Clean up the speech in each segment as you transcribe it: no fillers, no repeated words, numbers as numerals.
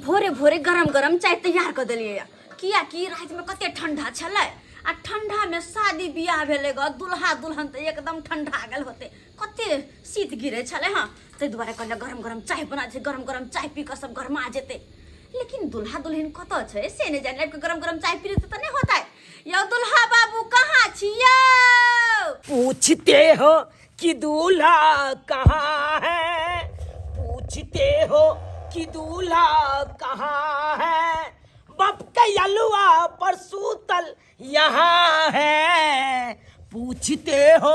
भोरे भोरे गरम गरम चाय तैयार कऽ देलियै कियाकि रातिमे कते ठंडा छलै आ ठंडामे शादी बियाह भेलै ग दुल्हा दुल्हन तऽ एकदम ठंडा गेल होतै, कते शीत गिरै छलै। हँ, ताहि दुआरे कहलियै गरम गरम चाय बना छै, गरम गरम चाय पी कऽ सब गरमा जेतै। लेकिन दुल्हा दुल्हिन कतऽ छै से नहि जानि। आबि कऽ गरम गरम चाय पी लेतै तऽ नहि होतै। यौ दुल्हा बाबू, कहाँ छी यौ? पूछते हो कि दूल्हा कहाँ है, पूछते हो कि दूल्हा कहाँ है, बप के अलुआ पर सूतल यहाँ है। पूछते हो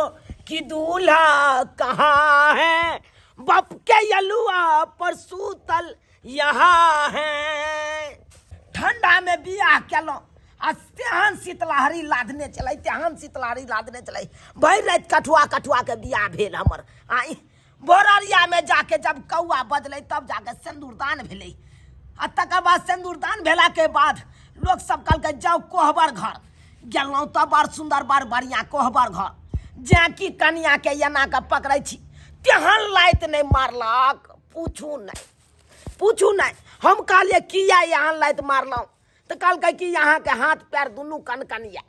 कि दूल्हा कहाँ है, बप के अलुआ पर सूतल यहाँ है। ठंडा में बियाह केलहुँ आ तेहन शीतलहरी लादने चलै, तेहन शीतलहरी लादने चलै, भरि राति कठुआ कठुआ के बियाह भेल हमर। आ बोररिया में जाके जब कौआ बजलै तब जाके सिन्दूरदान भेलै। आ तकर बाद सिन्दूरदान भेला के बाद लोक सब कहलकै जाउ कोहबर घर। गेलहुँ तऽ बड़ सुन्दर बड़ बढ़िआँ कोहबर घर। जेँ कि कनिया के एना कऽ पकड़ै छी तेहन लाइत नहि मारलक, पूछू नहि, पूछू नहि। हम कहलियै किया एहन लाइत मारलहुँ? तऽ कहलकै कि अहाँके हाथ पैर दुनू कनकन यऽ।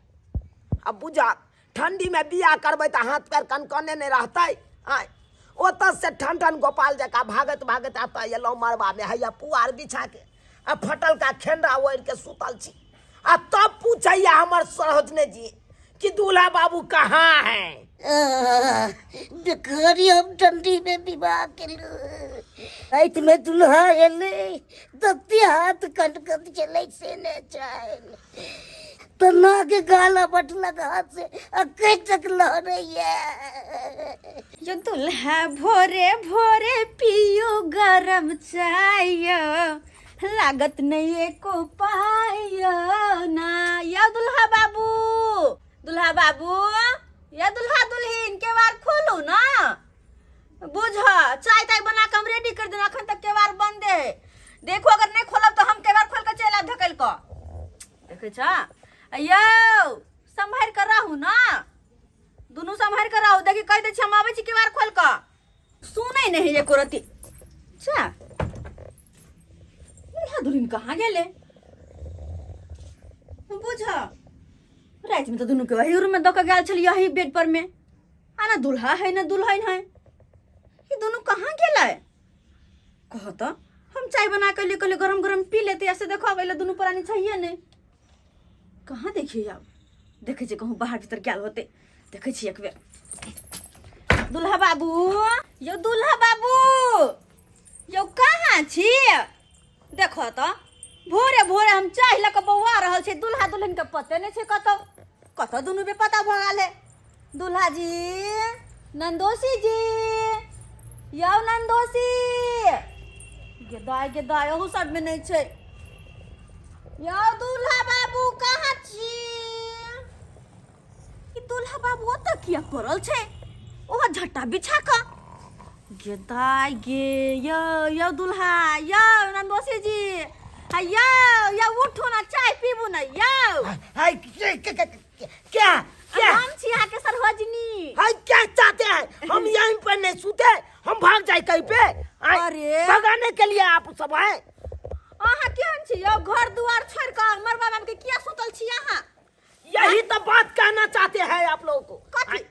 आब बुझक, ठण्डीमे बियाह करबै तऽ हाथ पैर कनकने नहि रहतै? आँय, ओतऽ से ठन ठन गोपाल जकाँ भागैत भागैत एतऽ एलहुँ मड़बामे। हैया पुआर बिछाके आ फटलका खेंडा ओढ़िके सुतल छी आ तब पूछैया हमर सरोजने जी कि दूल्हा बाबू कहाँ है? देखरी, हम ठंडी में विवाह केलहुँ, रातिमे दुल्हा एलै तते हाथ कटकट छलै से ने चाहल तऽ नाक गाला बटलक हाथ से अखन तक लहरैया। यो दुल्हा, भोरे भोरे पियो गरम चाय, लागत नहीं एको पाय ना। यो दुल्हा बाबू, दुल्हा बाबू, या दुल्हा दुल्हिन, केवाड़ खोलू ना। बुझ, चाय ताय बना के हम रेडी कर देना, अखन तक केवाड़ बंद है। देखो, अगर नहीं खोलब तो हम केवाड़ खोल के चलि आयब धकेल कऽ। देखै छ यौ, सम्हारि कऽ रहू ना, दुनू सम्हारि कऽ रहू। देखी, कहि दै छी, हम आबै छी केवाड़ खोल कऽ। सुनै नहि है एको रत्ती। अच्छा, दुल्हा दुल्हिन कहाँ गेलै? बुझ, रातिमे तऽ दुनू के वही रूम में दऽ कऽ गेल छलियै, यही बेड पर में। आ ना दुल्हा है ना दुल्हन है, ई दुनू कहाँ गेलै? कह तऽ, हम चाय बना के लिए कहलियै गरम गरम पी लेते, ऐसे देखो अबै दुनू प्राणी चाहिए नहि। कहाँ देखिए आब? देखै छियै, कहूँ बाहर भीतर गेल होते, देखै छियै एक बेर। दुल्हा बाबू, यौ दुल्हा बाबू, यौ कहाँ छी? देखो तऽ, भोरे भोरे हम चाय लऽ कऽ बौआ रहल छी, दुल्हा दुल्हन के पते नहि छै कतौ कतौ, दुनू बेपता भऽ गेल है। दुल्हा जी, नंदोसी जी, यौ नंदोसी, गे दाय गे दाय, अहू सबमे नहि छै। यौ दुल्हा बाबू, कहाँ छी? ई दुल्हा बाबू ओतऽ किया पड़ल छै ओहो झट्टा बिछा कऽ? गे दाय गे, यौ यौ दुल्हा, यौ नंदोसी जी, हा यौ, यौ उठू ना, चाय पीबू ना यौ। हाय, क्या क्या क्या क्या? हम छी अहाँके सरोजनी। हाय, क्या चाहते हैं? हम यहीं पर नहीं सूते, हम भाग जाए कहीं पे। आय, अरे। भगाने के लिए आप सब आए? अहाँ केहन छी यौ? घर दुआर छोड़ि कऽ मरबा बाप के किया सुतल छी अहाँ? यही तो बात कहना चाहते हैं आप लोगों को। कथी? आय,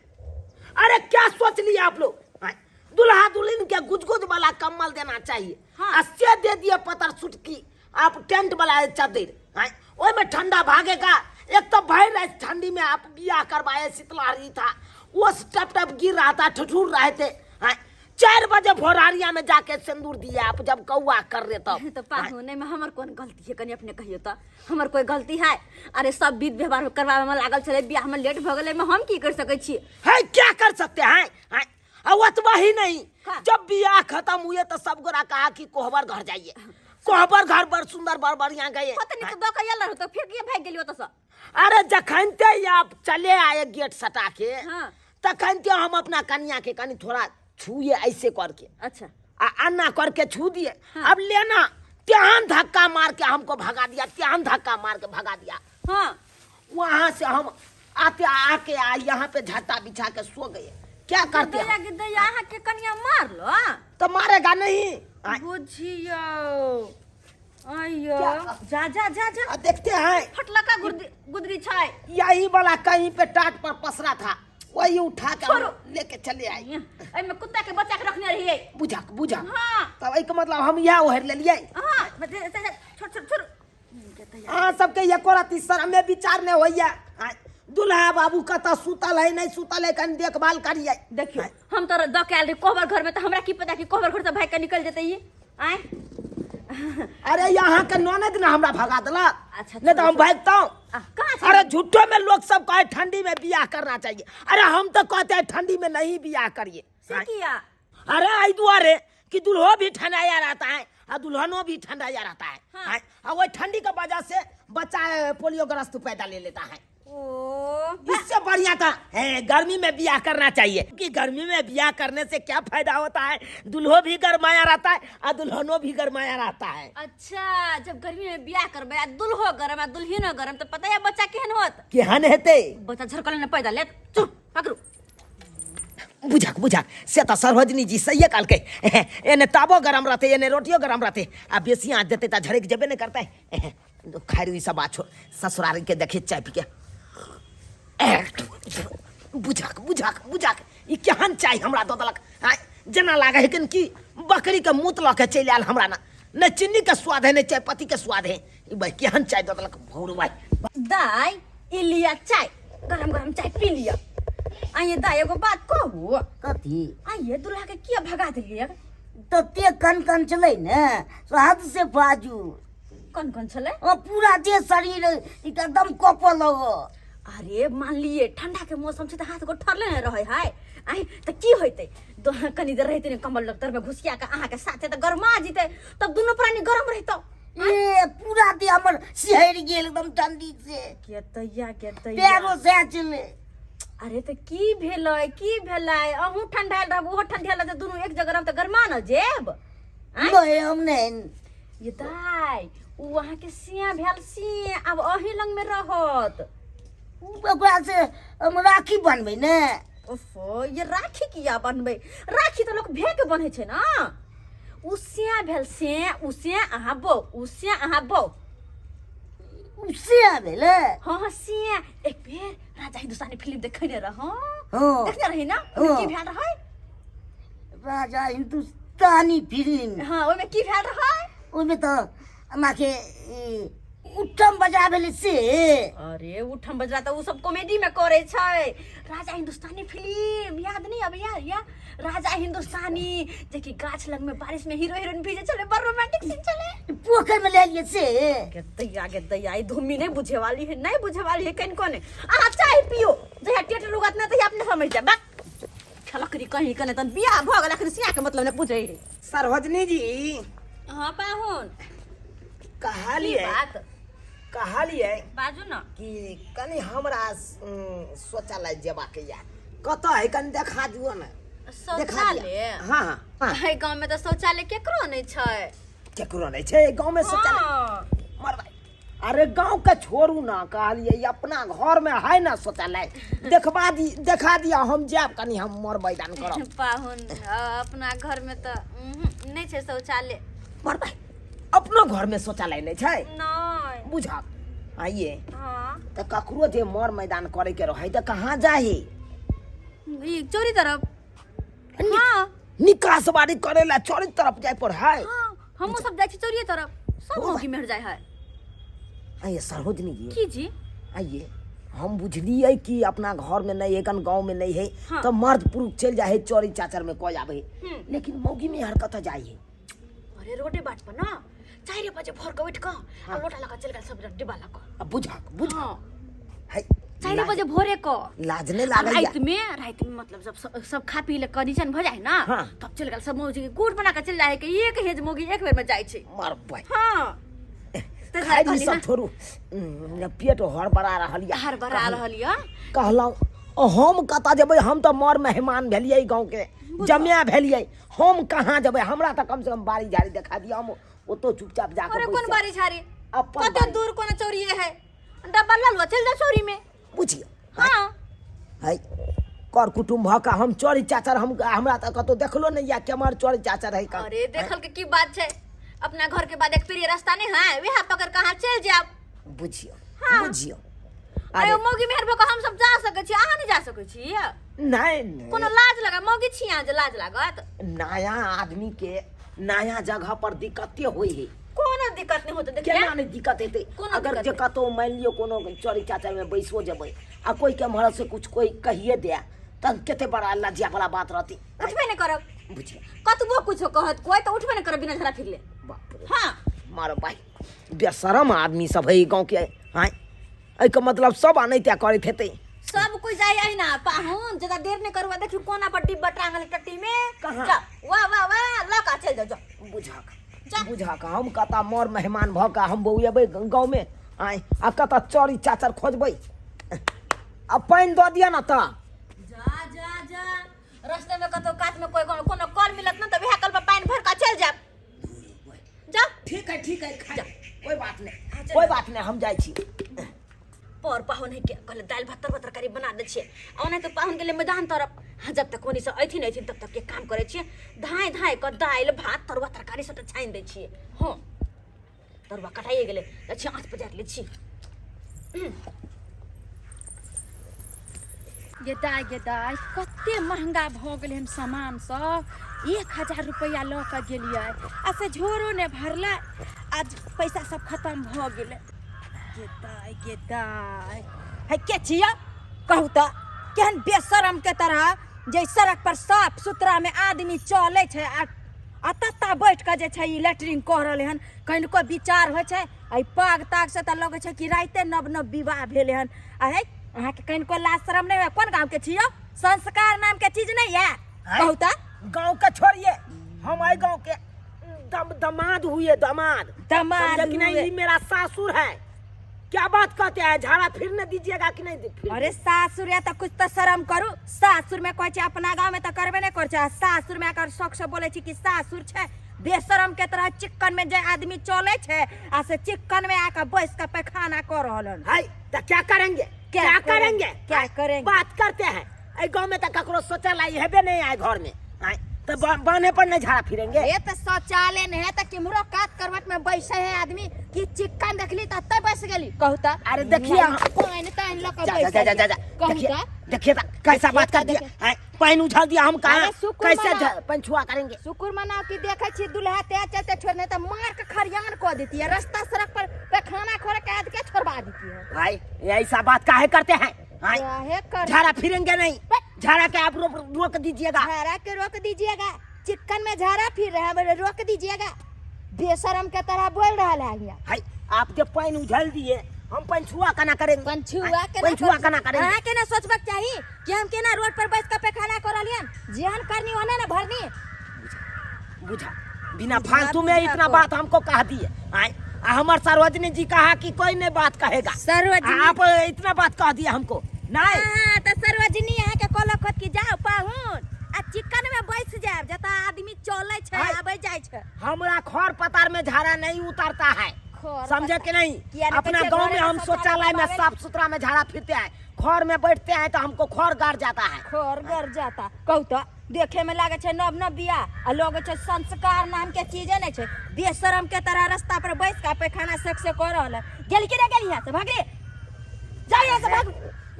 अरे क्या सोच लिया आप लोग? आय, दुल्हा दुल्हन के गुजगुज वाला कम्बल देना चाहिए। हाँ। आ से दे दिए पतर सुटकी आप, टेंट वाला चादर। आय, ओय में ठंडा भागेगा। एक तो भर रात ठंडी में आप बियाह करवाए, शीतलहरी था, वो टप टप गिर रहा था, ठिठुर रहे थे। आय, 4 बजे भोरारिया में जाके सिंदूर दिए आप, जब कौआ कर रहे तब। तऽ पाहुन, एहिमे हमर कोन गलती है? कनि अपने कहियौ तऽ, हमर कोई गलती है? अरे, सब विध व्यवहार करवावे में लागल छलै, बियाह में लेट भऽ गेलै, एहिमे हम की कर सकै छी? है, क्या कर सकते हैं? हैं? और ओतबा ही नहीं, हाँ। जब बियाह खत्म हुए तो सब गोरा कहा कि कोहबर घर जाइए, कोहबर घर बड़ सुंदर बड़ बढ़िया गए। कत नीक दऽ कऽ आयल रहू तऽ फिर किया भागि गेलियै ओतऽसँ? अरे, जखनते आप चले आए गेट सटा के, तखनते हम अपना कन्या के कनी थोड़ा छुए ऐसे करके। आ अन्ना करके छू दिए। अब लेना, तेहन धक्का मार के हमको भगा दिया, तेहन धक्का मार के भगा दिया। वहां से हम आते आके आ यहाँ पे झट्टा बिछा के सो गए। क्या करते दैया हैं? गे दैया, अहाँके कनिया मारलो? तो मारेगा नहीं? बुझियौ। अयो जा जा जा जा। आ देखते हैं। फटलका गुदरी गुदरी छै। यही वाला कहीं पे टाट पर पसरा था, वही उठा के हम छोड़ो। लेके चले आए। एहिमे कुत्ता के बच्चा के रखने रहियै। बुझक बुझक। हाँ। तब एहिके मतलब हम इएह ओढ़ि लेलियै। हाँ, छोड़ छोड़ छोड़। अहाँ सबके एको रत्ती शरमे विचार नहि होइया। दुल्हा बाबू कतऽ सुतल है नहि सुतल है, कनि देखभाल करियै। देखियौ, हम तऽ दऽ के आयल रही कोहबर घर में, तऽ हमरा की पता कि कोहबर घर से भागि के निकल जेतै ई। आँय, अरे यहाँ के ननद ने हमरा भगा देलक। अच्छा, नहीं तो हम भागता। कहाँ छै? अरे झूठो में लोग सब कहे ठंडी में बियाह करना चाहिए, अरे हम तो कहते हैं ठंडी में नहीं बियाह करिए। से किया? अरे आई दुआरे कि दुल्हो भी ठंडाया रहता है और दुल्हनो भी ठंडाया रहता है। हाँ। और वही ठंडी के वजह से बच्चा पोलियोग्रस्त पैदा ले लेता है। ओ, इससे बढ़िया था है गर्मी में बियाह करना चाहिए, कि गर्मी में बियाह करने से क्या फायदा होता है, दुल्हो भी गरमाया रहता है और दुल्हनो भी गरमाया रहता है। अच्छा, जब गर्मी में बियाह करबै आ दुल्हो गरम आ दुल्हिनो गरम, तऽ पता है बच्चा केहन होत? केहन हेतै? बच्चा झरकल ने पैदा लेत। चुप, पकड़ू। बुझक बुझक, से तऽ सरोजनी जी सहिए कहलकै, एने ताबो गरम रहतै एने रोटियो गरम रहतै, आ बेसी आँच देतै तऽ झड़कि जेबे नहि करतै। खैर ई सब बात छोड़, ससुरारी के देखी चाय पी के। बुझक बुझक बुझक, ई केहन चाय हमरा दऽ देलक। आँय, जेना लागै है कि बकरी के मूत लऽ के चलि आयल हमरा, ना नहि चीनी के स्वाद है नहि चायपत्ती के स्वाद है। ई भाई केहन चाय दऽ देलक भौर भाई। दाई, ई लिया चाय, गरम गरम चाय पी लिया। आइए दाई, एगो बात कहू? कथी? आइए, दुल्हा के किया भगा देलियै? तते कन कन छलै ने, से हद से बाजू। कन कन छलै? ओ पूरा देह शरीर एकदम कपऽ लगल। अरे मान लिए ठंडा के मौसम छै तऽ हाथ गोर ठरले ने रहै है। आइ तऽ की होइतै, कनी देर रहितै ने कम्बल तर में घुसिया के अहाँ के साथे, तऽ गरमा जेतै, तब दुनू प्राणी गरम रहितौ। ए पूरा देह हमर सिहरि गेल एकदम ठंडी से। के तैया के तैया पैरो सएह छलै। अरे तऽ की भेलै, की भेलै? अहूँ ठंडायल रहब, ओहो ठंडायल रहतै, दुनू एक जगह रहब तऽ गरमा न जेब। आँय? नहि, हम नहि। ये दाइ, उ अहाँके सिया भेल, सिया आब अहीं लग में रहत। ओकरा से हम राखी बनबै ने। ओफो, ये राखी किया बनबै? राखी तऽ लोक भे के बन्है छै ने। उ सिया भेल से, उ सिया अहाँ बौ, उ सिया अहाँ बौ। उ सिया भेलै? हाँ हाँ, सिया। एक बेर राजा हिंदुस्तानी फिल्म देखने रहौं। हाँ। देखने रही ना? ओहिमे हाँ। की भेल रहै? राजा हिंदुस्तानी फिल्म। हाँ, ओहिमे की भेल रहै? ओहिमे तऽ আমাके ई, उत्तम बजा भेलै से। अरे उठम बजरा तऽ उ सब कॉमेडी में करे छै। राजा हिंदुस्तानी फिल्म याद नहीं अबे यार? या राजा हिंदुस्तानी जे कि गाछ लग में बारिश में हीरो हीरोइन भीजे छलै, बड़ रोमांटिक सीन छलै। पोखरि में ले लियै से। के दैया के दैया, ई धुम्मी नहीं बुझे वाली है, नहीं बुझे वाली है कनिको नहीं। अहाँ चाय पियो, जहिया टेट रुगत ना तहिया अपने समझ जाब। बक छलकरी कहीं कने तन बियाह भऽ गेल, अखन सिया के मतलब नहीं बुझै है। सरोजनी जी। हाँ पाहुन। कहलियै की बात? कहलियै बाजू ना। कि कनि हमरा शौचालय जेबाक या, कतऽ है कनि देखा दियौ ने। देखा दिअ। शौचालय? हाँ हाँ हाँ। एहि गाँव में तऽ शौचालय केकरो नहीं छै। केकरो नहि छै गाँव में शौचालय? हाँ। मरबै। अरे गाँव के छोड़ू ना, कहलियै अपना घर में है ना शौचालय, देखबा दी, देखा दिया, हम जायब कनि हम मर मैदान करब। पाहुन, अपना घर में तऽ नहि छै शौचालय। मरबै, अपनो घर में शौचालय नहि छै? नहि। बुझक आइए। हाँ। तऽ ककरो जे मर मैदान करे के रहै तऽ कहाँ जाही? ई चोरी तरफ। हाँ। निकास बारी करे ला चोरी तरफ जाय पर है। हाँ, हमहूँ सब जाइ छी चोरिये तरफ, सब मौगी मेहर जाइ है। आइए सरोजनी जी। की जी? आइए, हम बुझलियै कि अपना घर में नहीं है, कन गांव में नहीं है। हाँ। तो मर्द पुरुष चल जाए है चोरी चाचर में कोई आवे, हम्म। लेकिन मौगी में हर कतऽ जाइ है? अरे रोडे बाट पर ना 4 बजे भोर के उठ कऽ आ लोटा लऽ कऽ चलि गेल सब डिब्बा लऽ कऽ। अब बुझक बुझ। हाँ। है 4 बजे भोरे को। लाज नहीं आ लागैया? राति में, राति में मतलब जब सब खा पी ले कऽ निचन भऽ जाइ ना, हाँ। तब चलि गेल सब मौजी के गुट बना कऽ चलि जाइ है कि एक हेज मौगी एक बेर में जाइ छै। मरबै। हाँ। तऽ खाइ कहली सब ना। छोड़ू, पेट हड़बड़ा रहल या। हड़बड़ा रहल या। कहलहुँ हम कतऽ जेबै? हम तऽ मर मेहमान भेलियै, गाँव के जमिया भेलियै, हम कहाँ जेबै? हमरा तऽ कम से कम बाड़ी झाड़ी देखा दिअ, हम ओतौ चुपचाप जाके अरे बैस कोन जायब। बाड़ी झाड़ी? अपन कते बाड़ी। दूर कोनो चोरिये है, डब्बा लऽ लुआ, चलि जाओ चोरी में। बुझियौ। हाँ। है कर कुटुम्ब भऽ कऽ हम चोरी चाचर, हम हमरा तऽ कतौ देखलो नहि या केम्हर चोरी चाचर है। अरे देखल के की बात छै? अपना घर के बाद एक पेरिया रास्ता नहीं है, वह पकड़ कहाँ चल जाब। बुझियो। हाँ। बुझियो। अरे मौगी मेहर भऽ कऽ हम सब जा सकै छी, अहाँ नहीं जा सकै छी? नहीं नहीं। कोनो लाज लगा मौगी छी अहाँ जे लाज लागत? नया आदमी के नया जगह पर दिक्कते होई है। कोनो दिक्कत नहीं होते, देखिए। केना नहीं दिक्कत हेतै? कोनो अगर दिक्कत जे नहीं। कतौ मान लियो कोनो चोरी चाचर में बैसो जेबै आ कोई के एम्हर से कुछ कोई कहिए दे तब कते बड़ा लज्जा वाला बात रहती। उठबे नहीं करब। बुझियो। कतबो कुछो कहत कोई तो उठबे नहीं करब बिना झड़ा फिरले। बाप रे। हाँ। मारो भाई, बेशरम आदमी सब है गांव के। हाँ, एहिके मतलब सब अनैते करैत हेतै। सब कोई जाय है ना पाहुन, ज्यादा देर नहीं करवा, देखियो कोना पर डिब्बा टांगल है टट्टी में। कहाँ? जा, वाह वाह वाह, लऽ कऽ चल जाओ, जाओ। बुझा कऽ। जा। बुझा कऽ, हम कतऽ मर मेहमान भऽ कऽ हम बौएबै गाँव में। आँय, आ कतऽ चरी चाचर खोजबै? आ पानि दऽ दिअ ने तऽ। जा जा जा, रास्ते में कतौ कात में कोई कोनो कल मिलत ना तऽ वएह कल पर पानि भर कऽ चल जाब। जा। ठीक है, ठीक है, खा, कोई बात नहीं। हाँ, चल। कोई बात नहीं, हम जाइ छी। पर पाहुन है के कहले दालि भात तरुआ तरकारी बना दै छियै, आ ओना तऽ पाहुन गेलै मैदान तरफ। हाँ, जब तक ओनी से अयथिन अयथिन तब तक के काम करै छियै, धाँय धाँय कऽ दालि भात तरुआ तरकारी सबटा छानि दै छियै। हँ, तरुआ कटाइए गेलै, जाइ छियै आँच पजारि लै छी। गे दाइ, गे दाइ, कते महंगा भऽ गेलै हन सामान सब। 1000 रुपैआ लऽ कऽ गेलियै आ से झोरो नहि भरलै, आ पैसा सब खतम भऽ गेलै। गे दाइ, गे दाइ, है के छियै कहू तऽ? केहन बेशरम के तरह जे सड़क पर साफ सुथरा में आदमी चलै छै आ तत्ता बैठ कऽ जे छै ई लैट्रिन कऽ रहलै हन। कनिको विचार होइ छै? एहि पाग ताग से तऽ लगै छै कि राइते नव नव विवाह भेलै हन। आ हे, अहाँके कनिको लाज शरम नहि होय? कोन गाँव के छियौ? संस्कार नाम के चीज नहीं है? आँय? कहू तऽ। गाँव के छोड़िए, हम एहि गाँव के दमाद हुए, दमाद। दमाद समझे कि नहीं? हुए। ये मेरा सासुर है। क्या बात कहते हैं, झाड़ा फिरने दीजिएगा कि नहीं? फिर अरे सासुर है तऽ कुछ तऽ शरम करू। सासुर में कहै छै, अपना गाँव में तऽ करबे नहि करै छै, आ सासुर में आकर शौक से बोलै छै कि सासुर छै। बेशरम के तरह चिक्कन में जे आदमी चलै छै आ से चिक्कन में आकर बैस के पैखाना कऽ रहल हन। है तो क्या करेंगे? क्या क्या करेंगे? करेंगे? क्या करेंगे? बात करते हैं। एहि गाँव में तो ककरो शौचालय हेबे नहीं आए घर में। आए तो बान्हे पर नहीं झाड़ा फिरेंगे। ये तो शौचालय नहीं है तो किम्हरो कात करवट में बैसे है आदमी कि चिक्कन देखली तो अत्ते बैस गेली। कहू तो। अरे देखिए पानि तानि लऽ कऽ जा जा बैस जा जा जा जा। कहू देखिए, तो। देखिए तो कैसा बात कर दिया। देखिए। आए, पानी उछाल दिया, हम कहाँ अरे शुक्र कैसे मनाओ। पानी छुआ करेंगे? शुक्र मनाओ कि देखे छी दुल्हा ते चलते छोड़, नहीं तो मार के खरियान कऽ देती है। रास्ता सड़क पर पैखाना खोर के आद के छोड़वा देती है। भाई, ये ऐसा बात काहे करते हैं? भाई, काहे कर झाड़ा फिरेंगे नहीं, झाड़ा के आप रोक रोक दीजिएगा। झाड़ा के रोक दीजिएगा, चिकन में झाड़ा फिर रहा है, बोले रोक दीजिएगा। बेशरम के तरह बोल रहा है यहाँ। हाय, आप जब पानी उझल दिए, हम पंछुआ का ना करेंगे। पंछुआ के ना पंछुआ का ना करेंगे। अहाँ के ना सोचबाक चाही कि हम केना रोड पर बैस के पैखाना कर रहलियन। जेहन करनी ओहने ना भरनी। बुझा बिना बुझा, फालतू में बुझा इतना को। बात हमको कह दिए। आए, आ हमार सार्वजनिक जी कहा कि कोई नहीं बात कहेगा। सार्वजनिक- आप इतना बात कह दिया हमको नहीं। हाँ, तो सार्वजनिक यहाँ के कहलक होत कि जाओ पाहुन आ चिकन में बैस जायब, जतऽ आदमी चलै छै आय। आबै जाइ छै। हमरा खर पतार में झाड़ा नहीं उतरता है, खर समझे पतार। कि नहीं? किया नहीं अपना कहै छै गांव में घरे हम में शौचालय शौचालय में बनाबै। साफ सुथरा में झाड़ा फिरते हैं, खर में बैठते हैं तो हमको खर गाड़ जाता है। खर गड़ जाता। कहू तो देखे में लागे छै नव नव बियाह आ लगे छै संस्कार नाम के चीजे नहीं छै। बेशरम के तरह रास्ता पर बैस के पैखाना शक से कऽ रहल है। गेल कि नहीं गेल? यहाँ से भागली, जाओ यहाँ से भागू।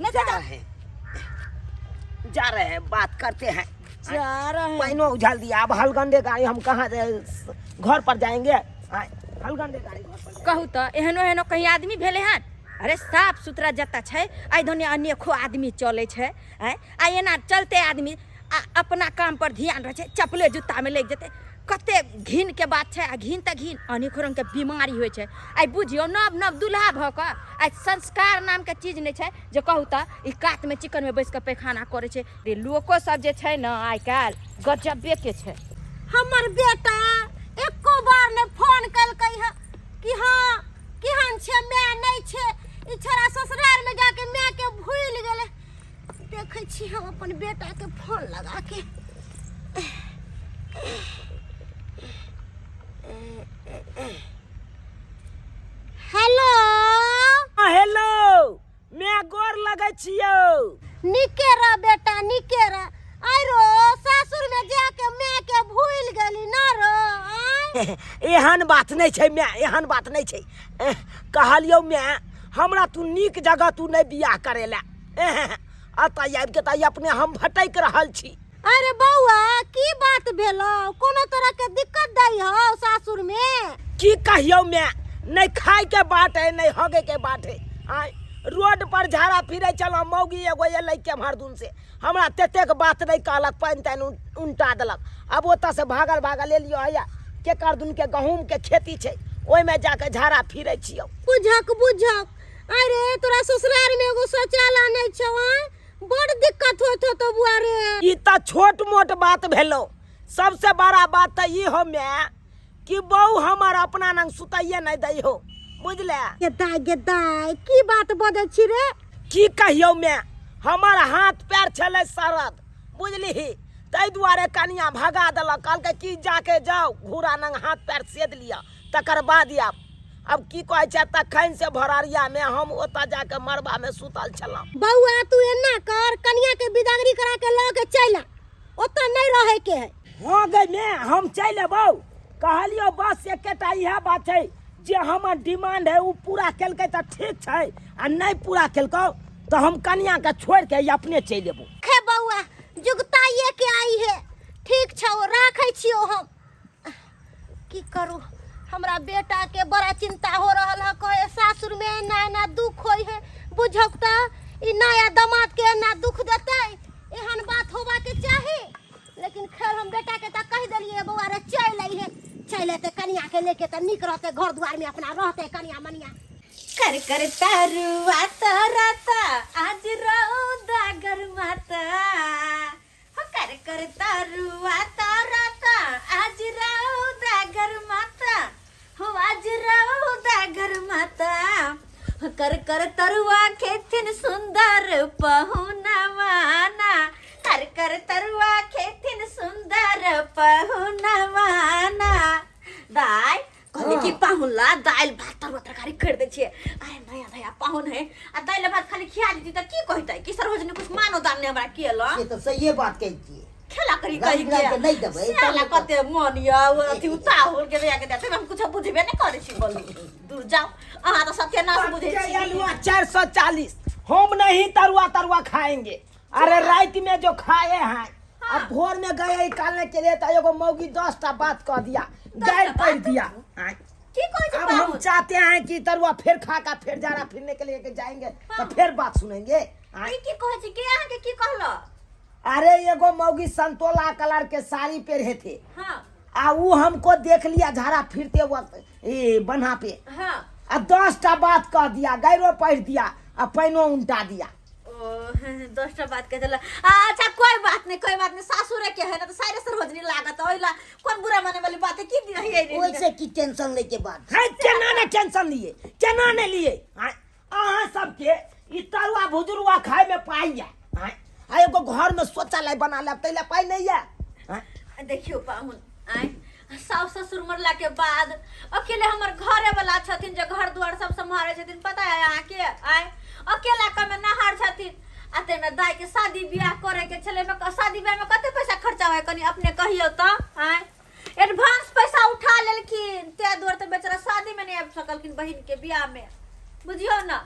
नहीं जा जाओ। रहे हैं, जा रहे हैं, बात करते हैं। जा रहे हैं। पाइनो उझाल दिया, अब हलगंडे गाड़ी हम कहाँ घर पर जाएंगे? आए, हलगंडे गाड़ी घर पर जाएंगे। कहू तो एहनो एहनो कहीं आदमी भेलै हन? अरे साफ सुथरा जतऽ छै एहि धनी अनेको आदमी चलै छै। आँय, आ एना चलते आदमी आ अपना काम पर ध्यान रहै छै, चप्पले जूतामे लागि जेतै। कते घिन के बात छै। आ घिन तऽ घिन, अनेको रंगके बीमारी होइ छै। आइ बुझियौ नव नव दुल्हा भऽ कऽ आइ संस्कार नामके चीज नहि छै जे कहू तऽ ई कातमे चिकनमे बैस कऽ पैखाना करै छै। रे लोको सब जे छै ने आइ काल्हि गजबे के छै। हमर बेटा एको बार ने फोन केलकै हँ कि हाँ केहन छै, माय नहि छै। ई छोरा ससुराल में जाके माय के भूलि गेलै। देखै छी हम अपन बेटा के फोन लगा के। हेलो। हेलो, मैं गोर लगै छियौ। निके रह बेटा, निके रह। आइ रो सासुर में जाके माय के भूलि गेली ना रो? आँय? एहन बात नहि छै माय, एहन बात नहि छै। कहलियौ माय, हमरा तू नीक जगह तू नहि बियाह करेला। एतऽ आबि के तऽ अपने हम भटकि रहल छी। अरे बौआ, की बात भेलौ? कोनो तरह के दिक्कत दै हौ सासुर में? की कहियौ माय, नहि खाय के बाट है, नहि हगे के बाट है। आय रोड पर झाड़ा फिरे छलहुँ, मौगी एगो एलै केम्हर दून से, हमरा तेतेक बात नहि कहलक, पानि तानि उनटा देलक। आब ओतऽ से भागल भागल एलियो हैया, केकर दून के गहूँम के खेती छै, ओहिमे जाके झाड़ा फिरे छियौ। बुझक बुझक, अरे तोरा ससुराल में एगो शौचालय नहीं छौ? आय बड़ दिक्कत होत होतो बुआ रे। ई तऽ छोट मोट बात भेलो, सबसे बड़ा बात तऽ ई हो माय कि बहू हमर अपना नंग सुतैये नहीं दै हो, बुझले? गे दाय, गे दाय, की बात बजै छी रे? की कहियौ माय, हमर हाथ पैर छलै सरद, बुझलिही, ताहि दुआरे कनिया भगा देलक, कहलकै कि जाके जाउ घूरा नंग हाथ पैर सेद लिअ तकर बाद आयब। अब की कहै छै, तखन से भररिया में हम ओतऽ जाके मरबा में सुतल छलहुँ। बौआ तू एना कर, कनिया के बिदागरी करा के लऽ के चलि आ, ओतऽ नहीं रहे के है। हाँ गई मैं, हम चलि अबौ। कहलियौ बस एकेटा इएह बात छै जे हमर डिमांड है ओ पूरा केलकै तऽ ठीक छै, आ नहि पूरा केलकौ तऽ हम कनिया के छोड़ि के अपने चलि अयबौ। खे बौआ, जुगताइए के आई है, ठीक छौ, राखै छियौ हम। की करू, हमरा बेटा के बड़ा चिंता हो रहल है, कहे सासुर में एना एना दुख होय है। बुझक तऽ ई नया दामाद के एना दुख देतै, एहन बात होबा के चाही। लेकिन खैर हम बेटा के तऽ कहि देलियै, बौआ रे चलि अइहे, चलि अयतै कनिया के लेके तऽ नीक रहतै, घर दुआर में अपना रहतै कनिया मनिया। कर कर तारुआ तराता आज रौदा गरमाता, हो कर कर तरुआ तराता आज रौदा गरमाता, हो आज रौदा गरमाता, हो कर कर तरुआ खेथिन सुंदर पहुनवाना, कर कर तरुआ खेथिन सुंदर पहुनवाना। दाय कहली कि पाहुन ला दालि भात तरुआ तरकारी कर दै छियै। अरे नया नया पाहुन है, आ दालि भात खाली खिया देती तऽ की कहतै कि सर्वजनिक कुछ मानो दान ने हमरा केला। से तऽ सहिए बात कहै छियै। खेला करी रंग कही बिरंग के नहि देबै, साला तब कते मन या अथी उताहुल के बिया के देते, हम कुछ बुझबे नहि करै छी। बोलू दूर जाओ, अहाँ तऽ सत्यानाश बुझै छी। अलुआ 440, हम नहीं तरुआ तरुआ खाएंगे। अरे रात में जो खाए हैं, अब भोर में गए निकालने के लिए तो एगो मौगी 10 टा बात कह दिया, गाय टा पढ़ बात? दिया। की कहै छै अब हम पाहुन? चाहते हैं कि तरुआ फिर खा का फिर जाना फिरने के लिए जाएंगे तो फिर बात सुनेंगे। ई की कहै छै के अहाँके की कहलो? अरे एगो मौगी संतोला कलर के साड़ी पहने थे। आ वो हमको देख लिया झाड़ा फिरते वक्त ए बन्हा पे। आ 10 टा बात कह दिया, गैरो पढ़ दिया आ पैनो उल्टा दिया। ओ 10 टा बात कह देला। अच्छा कोई बात नहीं, कोई बात नहीं, सासुरे के है ना तो सारे सरहोजनी लागत ओइला कोन बुरा माने वाली बात है की दिन है ये? ओइसे की टेंशन लेके बात है, केना ने टेंशन लिए, केना ने लिए। हाँ, अहाँ सबके ई तरुआ भुजरुआ खाय में पाई है। हाँ, आ एगो घर में शौचालय बना लेब तैला पाई नहीं है। हाँ? देखियो पाहुन, आय सास ससुर मरला के बाद अकेले हमर घरे वाला छथिन जे घर दुआर सब सम्हारे छथिन, पता है अहाँके? आय अकेला कमे नहार छथिन, आ ताहिमे दाई के शादी बियाह करे के छलै, मे शादी बियाह में कते पैसा खर्चा होय कनी अपने कहियौ तऽ? आय एडवांस पैसा उठा लेलखिन, ताहि दुआरे तऽ बेचारा शादी में नहि आबि सकलखिन बहिन के बियाह में, बुझियौ ने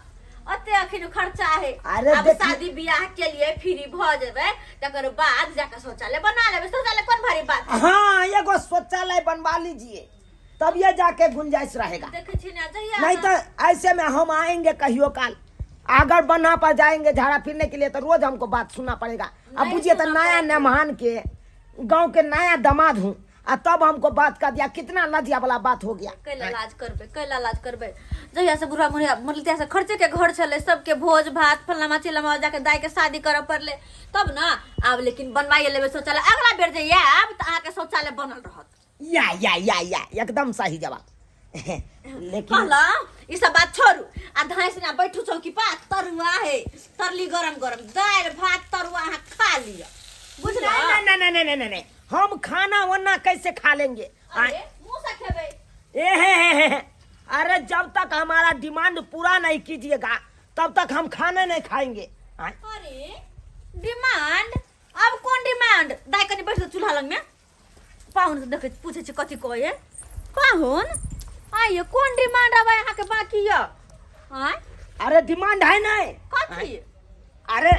ओते अखन खर्चा है। अरे अब देखिए- शादी बियाह के लिए फ्री भ जेबै तकर बाद जाके शौचालय बना लेबै, शौचालय कोन भारी बात है? हाँ एगो शौचालय बनवा लीजिए तब ये जाके गुंजाइश रहेगा। देखै छी ना जहिया नहीं तो ऐसे में हम आएंगे कहियो काल, अगर बन्हा पर जाएंगे झाड़ा फिरने के लिए तो रोज हमको बात सुनना पड़ेगा। अब नहीं बुझिए तो सुनना नया पड़ेगा। मेहमान के गांव के नया दामाद हूँ आ तब हमको बात कर दिया, कितना लज्जा वाला बात हो गया। कैला लाज करबै, कैला लाज करबै। जहिया से बुढ़ा मुढ़िया मरल तहिया से खर्चे के घर छलै, सबके भोज भात फलनामा चिलनामा जाके दाई के शादी करऽ पड़लै तब ना। आब लेकिन बनवाइए लेबै शौचालय, अगला बेर जे आयब तऽ अहाँके शौचालय बनल रहत। या या या या एकदम सही जवाब। लेकिन कहला ई सब बात छोड़ू आ धाँसि ना बैठू चौकी पर, तरुआ है तरली गरम गरम दालि भात तरुआ अहाँ खा लिअ, बुझलहुँ? नहीं, नहीं, नहीं, नहीं, नहीं, नहीं, नहीं, हम खाना वाना कैसे खा लेंगे? अरे, मुंह से खेबै। ए हे हे हे हे। अरे जब तक हमारा डिमांड पूरा नहीं कीजिएगा तब तक हम खाना नहीं खाएंगे। अरे डिमांड, अब कौन डिमांड? दाई कनी बैठ चूल्हा लग में, पाहुन से देखे पूछे छी कथी कहे। पाहुन आइयो कोन डिमांड आब अहाँके बाकी यऽ आँय अरे डिमांड है नहीं कथी अरे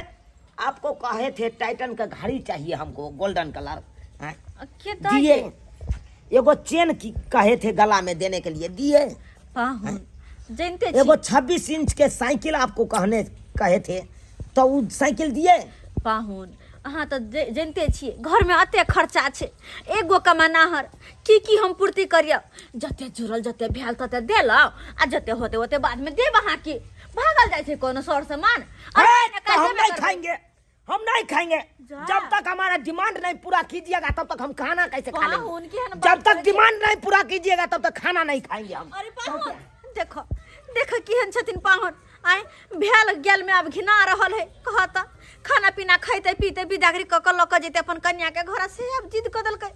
आपको कहे थे टाइटन का घड़ी चाहिए हमको गोल्डन कलर हैं? के दै दिए छै? एगो चेन की कहे थे गला में देने के लिए दिए पाहुन जानते छी एगो 26 इंच के साइकिल आपको कहने कहे थे तो वो साइकिल दिए पाहुन अहाँ तऽ जनिते छियै घरमे एते खर्चा छै एगो कमानाहर की की हम पूर्ति करियौ जते जुड़ल जते भेल तते देलहुँ आ जते होते ओते बादमे देब अहाँके भागल जाइ छै कोनो सर सामान ए, तो हम देबे नहीं करबै। खाएंगे हम नहीं खाएंगे जा। जब तक हमारा डिमांड नहीं पूरा कीजिएगा तब तक हम खाना कैसे खा पाहुन, लेंगे केहन बात जब तक करै छी? डिमांड नहीं पूरा कीजिएगा तब तक खाना नहीं खाएंगे हम अरे पाहुन देखो देखो केहन छथिन पाहुन आँय भेल गेल में आब घिना रहल है कहत खाना पीना खैते पीते बिदागरी कऽ कऽ लऽ कऽ जेतै अपन कन्या के घर से आब जिद कऽ देलकै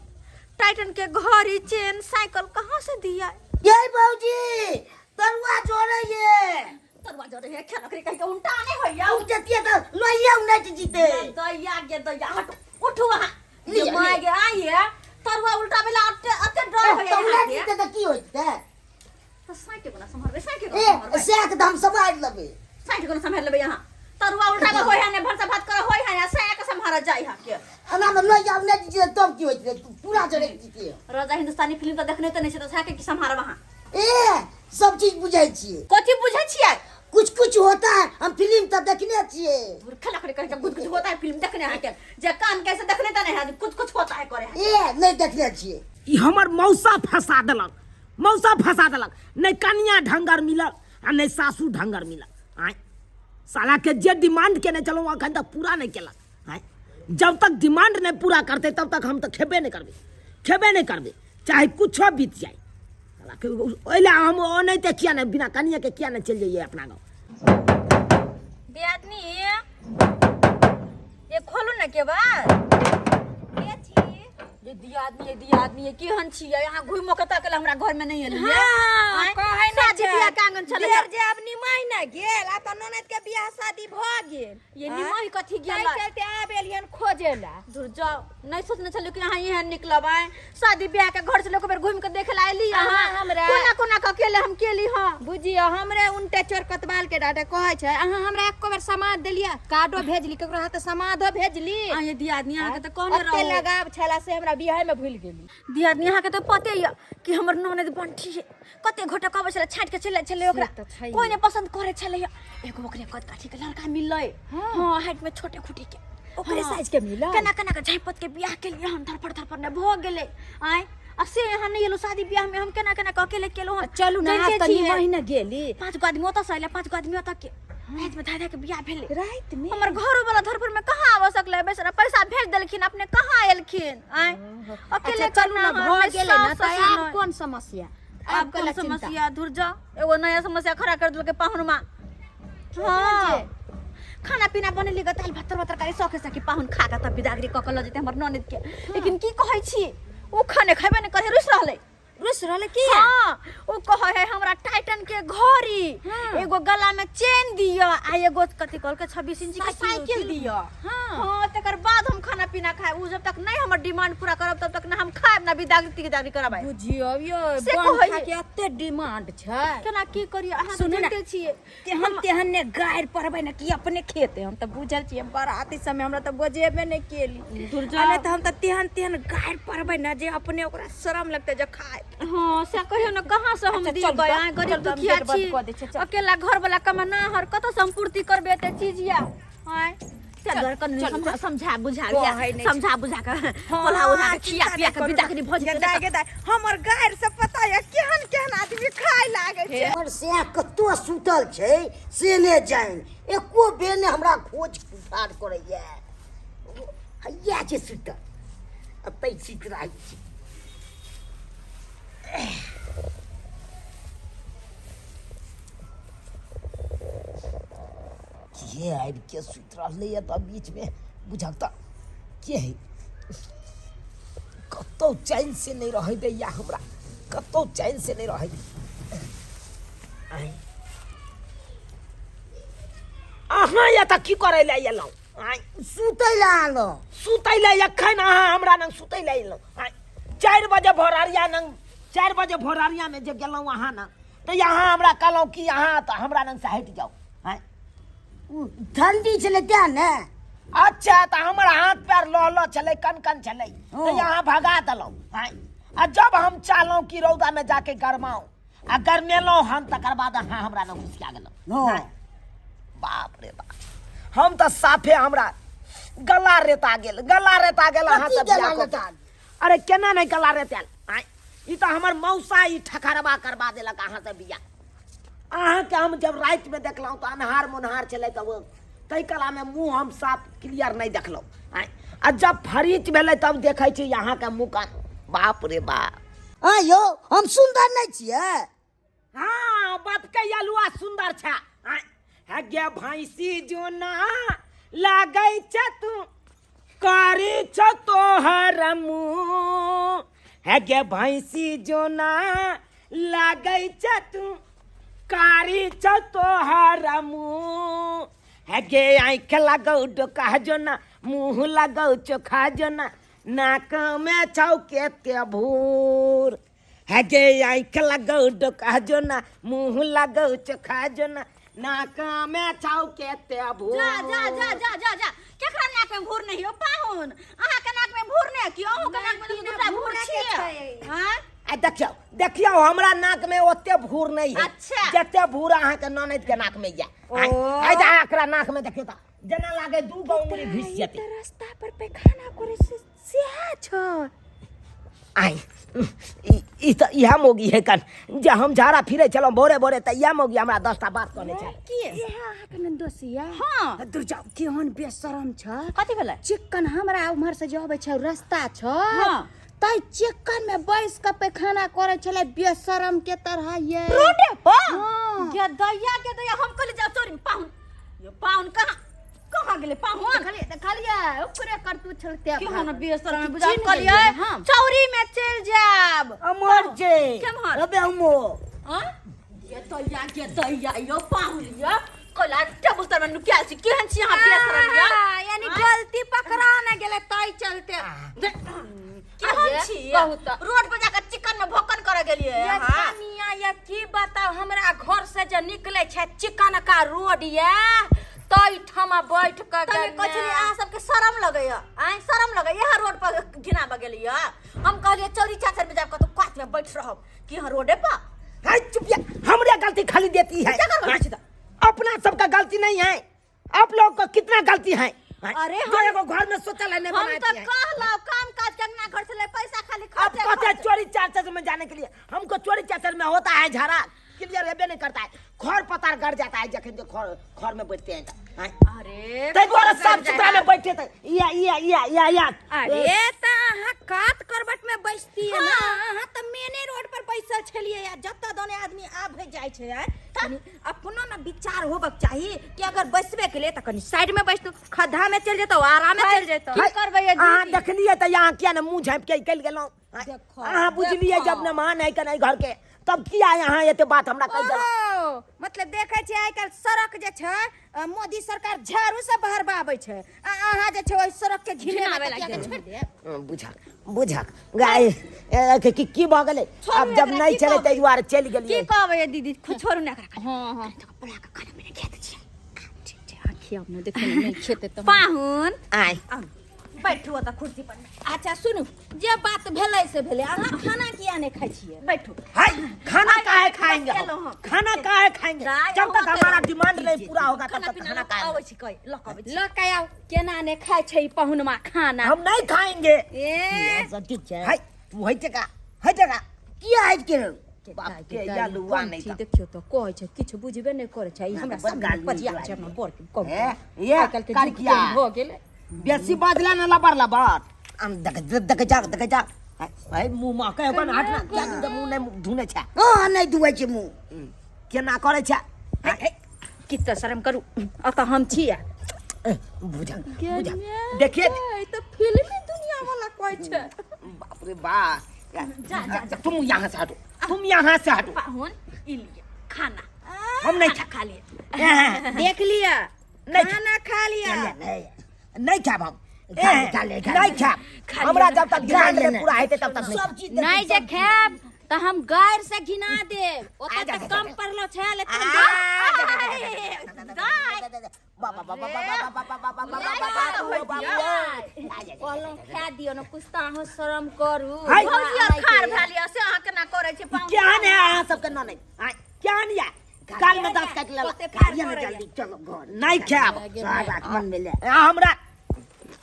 टाइटन के घड़ी चेन साइकिल कहाँ से दिया ये भौजी तरुआ जोड़े ये तरुआ जोड़े है खेलक रे कहि के उल्टा नहीं होइया उ जतिया त लोहिया उनट जीते दैया गे दैया हट उठू वहाँ लिअ, जे माय गे आइए तरुआ उल्टा बेला अते अते डर होइया त उनट अहाँके। जीते त की होइते तऽ साइके कोना सम्हारबै साइके कोना ए सम्हारबै सैक त हम सम्हारि लेबै साइके कोना सम्हार लेबै अहाँ तरुआ उल्टा के होय है ने भरसा भात कर होय है साया के सम्हार जाय है के एना में लोहिया उनट जीते तब की होइते पूरा जोड़े जीते राजा हिंदुस्तानी फिल्म तऽ देखने तऽ नहि छै तऽ साया के की सम्हारब अहाँ ए सब चीज बुझै छियै कथी बुझै छियै कुछ कुछ होता है हम फिल्म तऽ देखने छियै मूर्ख लकड़ी कह के कुछ कुछ होता है फिल्म देखने है के जे कान कैसे देखने तऽ नहीं है कुछ कुछ होता है करे है ए नहीं देखने छियै ई हमर मौसा फंसा देलक मौसा फंसा देलक नहि कनिया ढंगर मिलल आ नहि सासू ढंगर मिलल आँय साला के जे डिमांड केने छलहुँ अखन तक पूरा नहि केलक आँय जब तक डिमांड नहि पूरा करतै तब तक हम तऽ खेबे नहि करबै खेबे नहि करबै चाहे कुछो बीत जाए साला के ओहि लए हम ओनाहिते किया नहि बिना कनियाके किया नहि चलि जइयै अपना गाँव दियादनी ये खोलू ना के बाद के छी ये दियादनी ये दियादनी ये केहन छियै अहाँ घुमो के तकल हमरा घर में नहीं एलियै हाँ, आँय? कहै नहि शादी छै। बियाह के आंगन छलै देर जे आब निमाहि ने गेल आ तऽ ननद के बियाह शादी भऽ गेल ये निमाहि कथी ताहि गेल चलते आब एलियन खोजे ला दूर जाओ नहीं सोचने छलियै कि अहाँ एहन निकलब आँय शादी ब्याह के घर से लोग बेर घूम के देखे ला अयली अहाँ अहाँ हमरा- कोना कोना के अकेले हम केली हँ बुझियौ हमरे उनटे चोर कतबाल के डाटे कहै छै अहाँ हमरा एको बेर समाद देलियै कार्डो भेजली ककरो हाथे समादो भेजली अहाँ ये दियादनी अहाँके तऽ कहने ओते रहू लगाव छला से हमरा बियाह में भूल गेली दियादनी अहाँके तऽ पते यऽ कि हमर ननद बंठी है कते घोटा कहबै छलै छाँटि के चलि जाइ छलै ओकरा से तऽ छैहे। कोइ नहि पसन्द करै छलै एगो ओकरे कद काठी के लड़का मिललै हँ हाइट में छोटे खुटी के ओकरे हाँ। साइज के मिलल? केना केना के झाँपत के बियाह केलियै हम धरफड़ धरफड़ नहि भऽ गेलै आँय आ से यहाँ नहि एलहुँ शादी बियाह में हम केना केना के अकेले केलहुँ हन चलू ना जानिते आब तऽ छियै। निमाहि गेली पाँच गो आदमी ओतऽ से अयलै पाँच गो आदमी ओतऽ के राति में धाय धाय के बियाह भेलै राति में हमर घरो वाला धरफड़ में कहाँ आबऽ सकलै बेचारा पैसा भेज देलखिन अपने कहाँ एलखिन आँय अकेले अच्छा चलू ना करना भऽ है, गेलै ना सास तऽ ससुर आब नहि। कोन समस्या आब कला कोन चिंता? समस्या धुर जा एगो नया समस्या खड़ा कर देलकै पाहुनमा हाँ खाना पीना बनेली ग दालि भात तरुआ तरकारी शौके से कि पाहुन खा के तब बिदागरी कऽ के लऽ जेतै हमर ननद के लेकिन की कहै छी ओ खाने खैबे नहि करे रुसि रहलै रुस रहलै किया हाँ ओ कहै है हमरा टाइटन के घड़ी हाँ। एगो गला में चेन दिअ आ एगो कथी कहलकै 26 इंच के साइकिल दिअ हाँ। हाँ तकर बाद हम खाना पीना खाएब उ जब तक नहीं हमर डिमांड पूरा करब तब तक ना हम खाएब ना बिदागरी तिगदागरी करब बुझियौ यौ से बन कहै खा के एते डिमांड छै केना की करियै अहाँ तऽ सुनू ना। जानते छियै तेहन तेहन ने गारि पढ़बै ने कि अपने खेते हम तऽ बुझल छियै बराती समय हमरा तऽ बजेबे नहि केली दूर आ नहि तऽ हम तऽ तेहन तेहन गारि पढ़बै ने जे अपने ओकरा शरम लगतै जे खाय हाँ से कहियो ने कहाँ से हम अच्छा, दिबै चलू तऽ, अहाँ गरीब चलू तऽ, हम दुखिया गेट बंद छी कऽ दै छियै, चल। अकेला घर वाला कमाना हर कतऽ से हम पूर्ति करबै एते चीज या आँय चल घर कनि चलू, समझा बुझा कहै नहि समझा बुझा के पोला उठा के खिया पिया के विदा कनि भऽ जेतै दाय गे दाय हमर गारि से पता ये केहन केहन आदमी खाय लागै छै हमर सएह कतौ सुतल छै से नहि जानि एको बेर ने हमरा खोज पुछार करैया हैया छै सुतल एतै सुति रहै छै के आबि के सुति रहलैए तऽ बीचमे बुझक तऽ के है कतहु चैन से नहि रहै दैया हमरा कतहु चैन से नहि रहै दैया अहाँ एतऽ की करै लए एलहुँ आँय सुतै लए आनलहुँ सुतै लए एखन अहाँ हमरा लग सुतै लए एलहुँ आँय 4 बजे भोरहरिया लग 4 बजे भोरहरिया में जे गेलहुँ अहाँ ने तऽ यहाँ हमरा कहलहुँ कि अहाँ तऽ हमरा लग से हटि जाउ। आँय? उ ठंडी छलै तें ने। अच्छा तऽ हमर हाथ पैर लह लह छलै, कन कन छलै, तऽ यहाँ भगा देलहुँ। आँय? आ जब हम चाहलहुँ कि रौदा में जाके गरमाउ आ गरमेलहुँ हम, तकर बाद अहाँ हमरा लग घुसिया गेलहुँ। हँ। बाप रे बाप, हम तऽ साफे हमरा गला रेता गेल, गला रेता गेल अहाँ कथी सब गला बियाह कऽ रेता के। अरे केना नहि गला रेतायल? आँय, ई तऽ हमर मौसा ई ठकरबा करबा देलक अहाँ से बियाह। अहाँके हम जब रातिमे देखलहुँ तऽ अन्हार मुन्हार छलै, तऽ ओ ताहि कलामे मुँह हम साफ क्लियर नहि देखलहुँ। आँय, आ जब फरीच भेलै तब देखै छी अहाँके मुँह कान, बाप रे बाप। आँय यौ, हम सुन्दर नहि छियै? हाँ, बाप के अलुआ सुन्दर छै। आँय, हे गे भैंसी जोना लागै छै तू कारी छौ तोहर मुँह, हे गे भैंसी जोना लागै छै तू कारी छौ तोहर मुँह, हे गे आँखि लगौ डोका जोना, मुँह लगौ चोखा जोना, नाक में छौ केते भूर, हे गे आँखि लगौ डोका जोना, मुँह लगौ चोखा जोना, नाक में छौ केते भूर। जा जा जा जा जा जा, केकरा नाक में भूर नहीं हो पाहुन? अहाँ के नाक में भूर नहीं कि अहूँ के नाक में दूटा भूर छियै? हाँ? आ देखियौ, देखियौ, हमरा नाक में ओते भूर नहीं है। अच्छा। जते भूर अहाँ के ननैद के नाक में या। ओ। आइ जा एकरा नाक में देखियौ तऽ जेना लागे दू गो उंगली घुसि जेतै। तऽ रास्ता पर पैखाना करे से सेहा छ। आइ ई तऽ इएह मौगी है कन जे हम झाड़ा फिरै छलहुँ भोरे भोरे, तऽ इएह मौगी हमरा 10टा बात कहने छल। की इएह अहाँके ननदोसिया? हाँ। दूर जाउ, केहन बेशरम छ। कथी भेलै? चिक्कन हमरा उम्हर से जे अबै छै रास्ता छ, हाँ। तै चिक्कन में बैस के पैखाना करे छलै बेशरम के तरह ये रोडे पर। हाँ। गे दैया, गे दैया, हम कहली जाओ चोरी पाहुन, यो पाहुन कहाँ कहाँ गेलै पाहुन? देखलियै, देखलियै, ओकरे करतूत छलते। केहन बेशरम बुझा चिन्ह कहलियै गेलियै हम। चौरी में चलि जायब। अमर छै। केम्हर? अबे हमो। हाँ? गे दैया, गे दैया, यो पाहुन यो कोला टेबुल तर में नुकियाल छी, केहन छी अहाँ बेशरम यो? आहा, यानी गलती पकड़ा न गेलै तै चलते। केहन छी? कहू तऽ। रोड पर जाकर चिकन में भोकन करे गेलियै ये अहाँ? कनिया, ये की बताउ, हमरा घर से जे निकले छै चिकन का रोड ये तै ठामा बैठ के तमे कहै छलियै अहाँ सबके शरम लगैया? आँय, शरम लगैया? यहाँ रोड पर घिनाबऽ गेलियै? हम कहलियै चौरी चाचर में जाब कतौ कात में बैठ रहब कि यहाँ रोडे पर। है चुप या, हमरे गलती खाली देती है। केकर गलती छै तऽ? अपना सबका गलती नहीं है, आप लोग का कितना गलती है। अरे जो एगो घर में सोचल है नहीं हम बनाती तो है। कहलौं काम काज के अंगना घर से ले पैसा खाली अब खर्चे कहते हैं खर्चे। चोरी चाचर में जाने के लिए, हमको चोरी चाचर में होता है झड़ा क्लियर हेबे नहीं करता है, खर पतार गड़ जाता है जखन जो खर खर में बैठते हैं तो, हैं? अरे ताहि दुआरे खर साफ गड़ सुथरा में बैठे थे। या या या या या। अरे त अहाँ कात करबट में बैसतियै ना, अहाँ त मेने रोड पर बैसल छलियै आ जतऽ दने आदमी आबै जाइ छै आय, कनी अपनो ने विचार होबक चाही कि अगर बैसबे के लिए त कनी साइड में बैसतू, खद्धा में चलि जेतौ, आरामे चलि जेतौ। की करबै ये अहाँ दीदी? देखलियै तऽ यहाँ किया ने मुँह झाँपि के निकलि गेलहुँ? देखो, अहाँ बुझलियै देखो। जब ने मान है के नहीं घर के, तब किया यहाँ एते बात हमरा कहि देलहुँ? ओ, मतलब देखै छियै आइ काल्हि सड़क जे छै, मोदी सरकार झाड़ू से बहरबाबै छै आ अहाँ जे छै ओहि सड़क के घिनेबै घिनाबै तऽ किया के लागि छोड़ि देब? बुझक बुझक गाय, ए, की की भऽ गेलै? छोड़ू आब जब एकरा, नहि की छलै कहबै? ताहि दुआरे चलि की गेलियै। कहबै ये दीदी, छोड़ू ने एकरा। हँ हँ बोला के खाना पीना खिया दै छियै। ठीक छै, अहाँ खियाउ ने, देखियौ ने नहि खेतै तऽ पाहुन आय आउ, बैठू ओतऽ कुर्सी पर। अच्छा सुनू, जे बात भेलै से भेलै, अहाँ खाना किया नहि खाइ छियै? बैठू। हाय, खाना काहे खाएंगे हम? केलहुँ हम। खाना काहे खाएंगे दाइ, जब तक अहाँ हमारा केलहुँ। डिमांड नहीं पूरा होगा तब खाना तक पीना खाना लऽ कऽ काहे अबै छी, कहि लऽ कऽ अबै छी। लऽ कऽ आउ, केना नहि खाइ छै ई पहुनमा खाना? हम नहीं खाएंगे। ए सब ठीक छै? हाय, तू हट जगह, हट जगह। किया हटि गेलौ? बाप के या लुआ नहीं छी था। देखियौ तऽ कहै छै किछु बुझबे नहि करै छै ई, हमरा बड़ सामने गाली पजिया निकलाइ छै अपना बड़ के कहू। ए, ये आइ काल्हि के जुग करकिया। केहन भऽ गेलै। बेसी बाजला न लबर लबर हम देख देख जा देख जा, ए मुंह महकै ओकर हट ना, किया कि मुंह नहि धुने छै। हँ, नहि धुआइ छै मुँह। केना करै छै? हे, किछु तऽ शरम करू, एतऽ हम छी। बुझल बुझल, देखिए ई तऽ फिल्मी दुनिया वाला कहै छै। बाप रे बा, जा जा, तुम यहाँ से हटो, तुम यहाँ से हटो। पाहुन, ई लिअ खाना। हम नहीं खाना खा लिअ। देख लिअ। नहीं। खाना खा लिअ। नहीं। नहीं खाब हम। खा ले, खा ले, खा ले। नहीं खाब। खा लिअ हमरा ना, जब तक खा डिमांड लिअ नहीं ना। पूरा हेतै तब तक नहीं सब चीज नहीं जे खायब तऽ हम गारि से घिना देब। ओतऽ तऽ कम पड़लो छै लेकिन कहलहुँ खा दियौ ने कुछ तऽ अहाँ शरम करू। हाय। भौजी आर खार भेल यऽ से अहाँ केना करै छी पाहुन? केहन है अहाँ सबके ननैद आँय, केहन या गाल में दांत काटि लेलक। ओते पार खाइए ने करैया। जल्दी चलो घर। नहीं खायब। सोहाग रात मनबै लए। आ, हमरा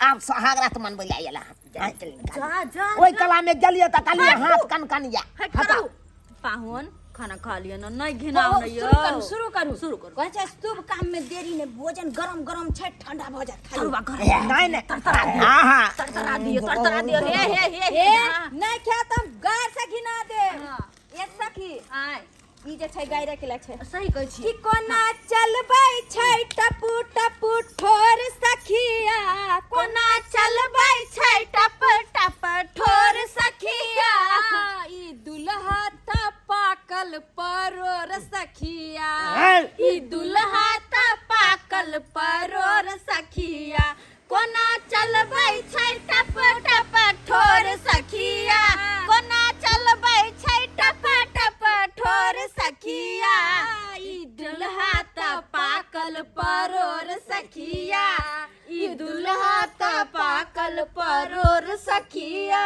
आब सोहाग रात मनबै लए आयल अहाँ। जा जा। ओहि कला में गेलियै तऽ कहलियै हाथ कन कन या। हट करू पाहुन, खाना खा लिअ ने, नहि घिनाउ ने यौ। शुरू करू, शुरू करू, शुरू करू। कहै छै शुभ काम में देरी नहि, भोजन गरम गरम छै, ठंडा भऽ जायत, खा लिअ। तरुआ गरम। नहीं नहीं। तरतरा दियौ। हाँ हाँ। तरतरा दियौ, तरतरा दियौ। हे हे हे हे। ए, नहि खायब तऽ हम गारि से घिना देब। एक सखी आय ई जे छै गायरे के छै। सही कहै छी। कि कोना चलबै छै टपू टपू ठोर सखिया, कोना चलबै छै टप टप ठोर सखिया, ई दुल्हा त पाकल परोर सखिया, ई दुल्हा त पाकल परोर सखिया, कोना चलबै छै टप टप ठोर सखिया, कोना चलबै छै टप टप ठोर सखिया, ई दुल्हा त पाकल परोर सखिया, ई दुल्हा त पाकल परोर सखिया।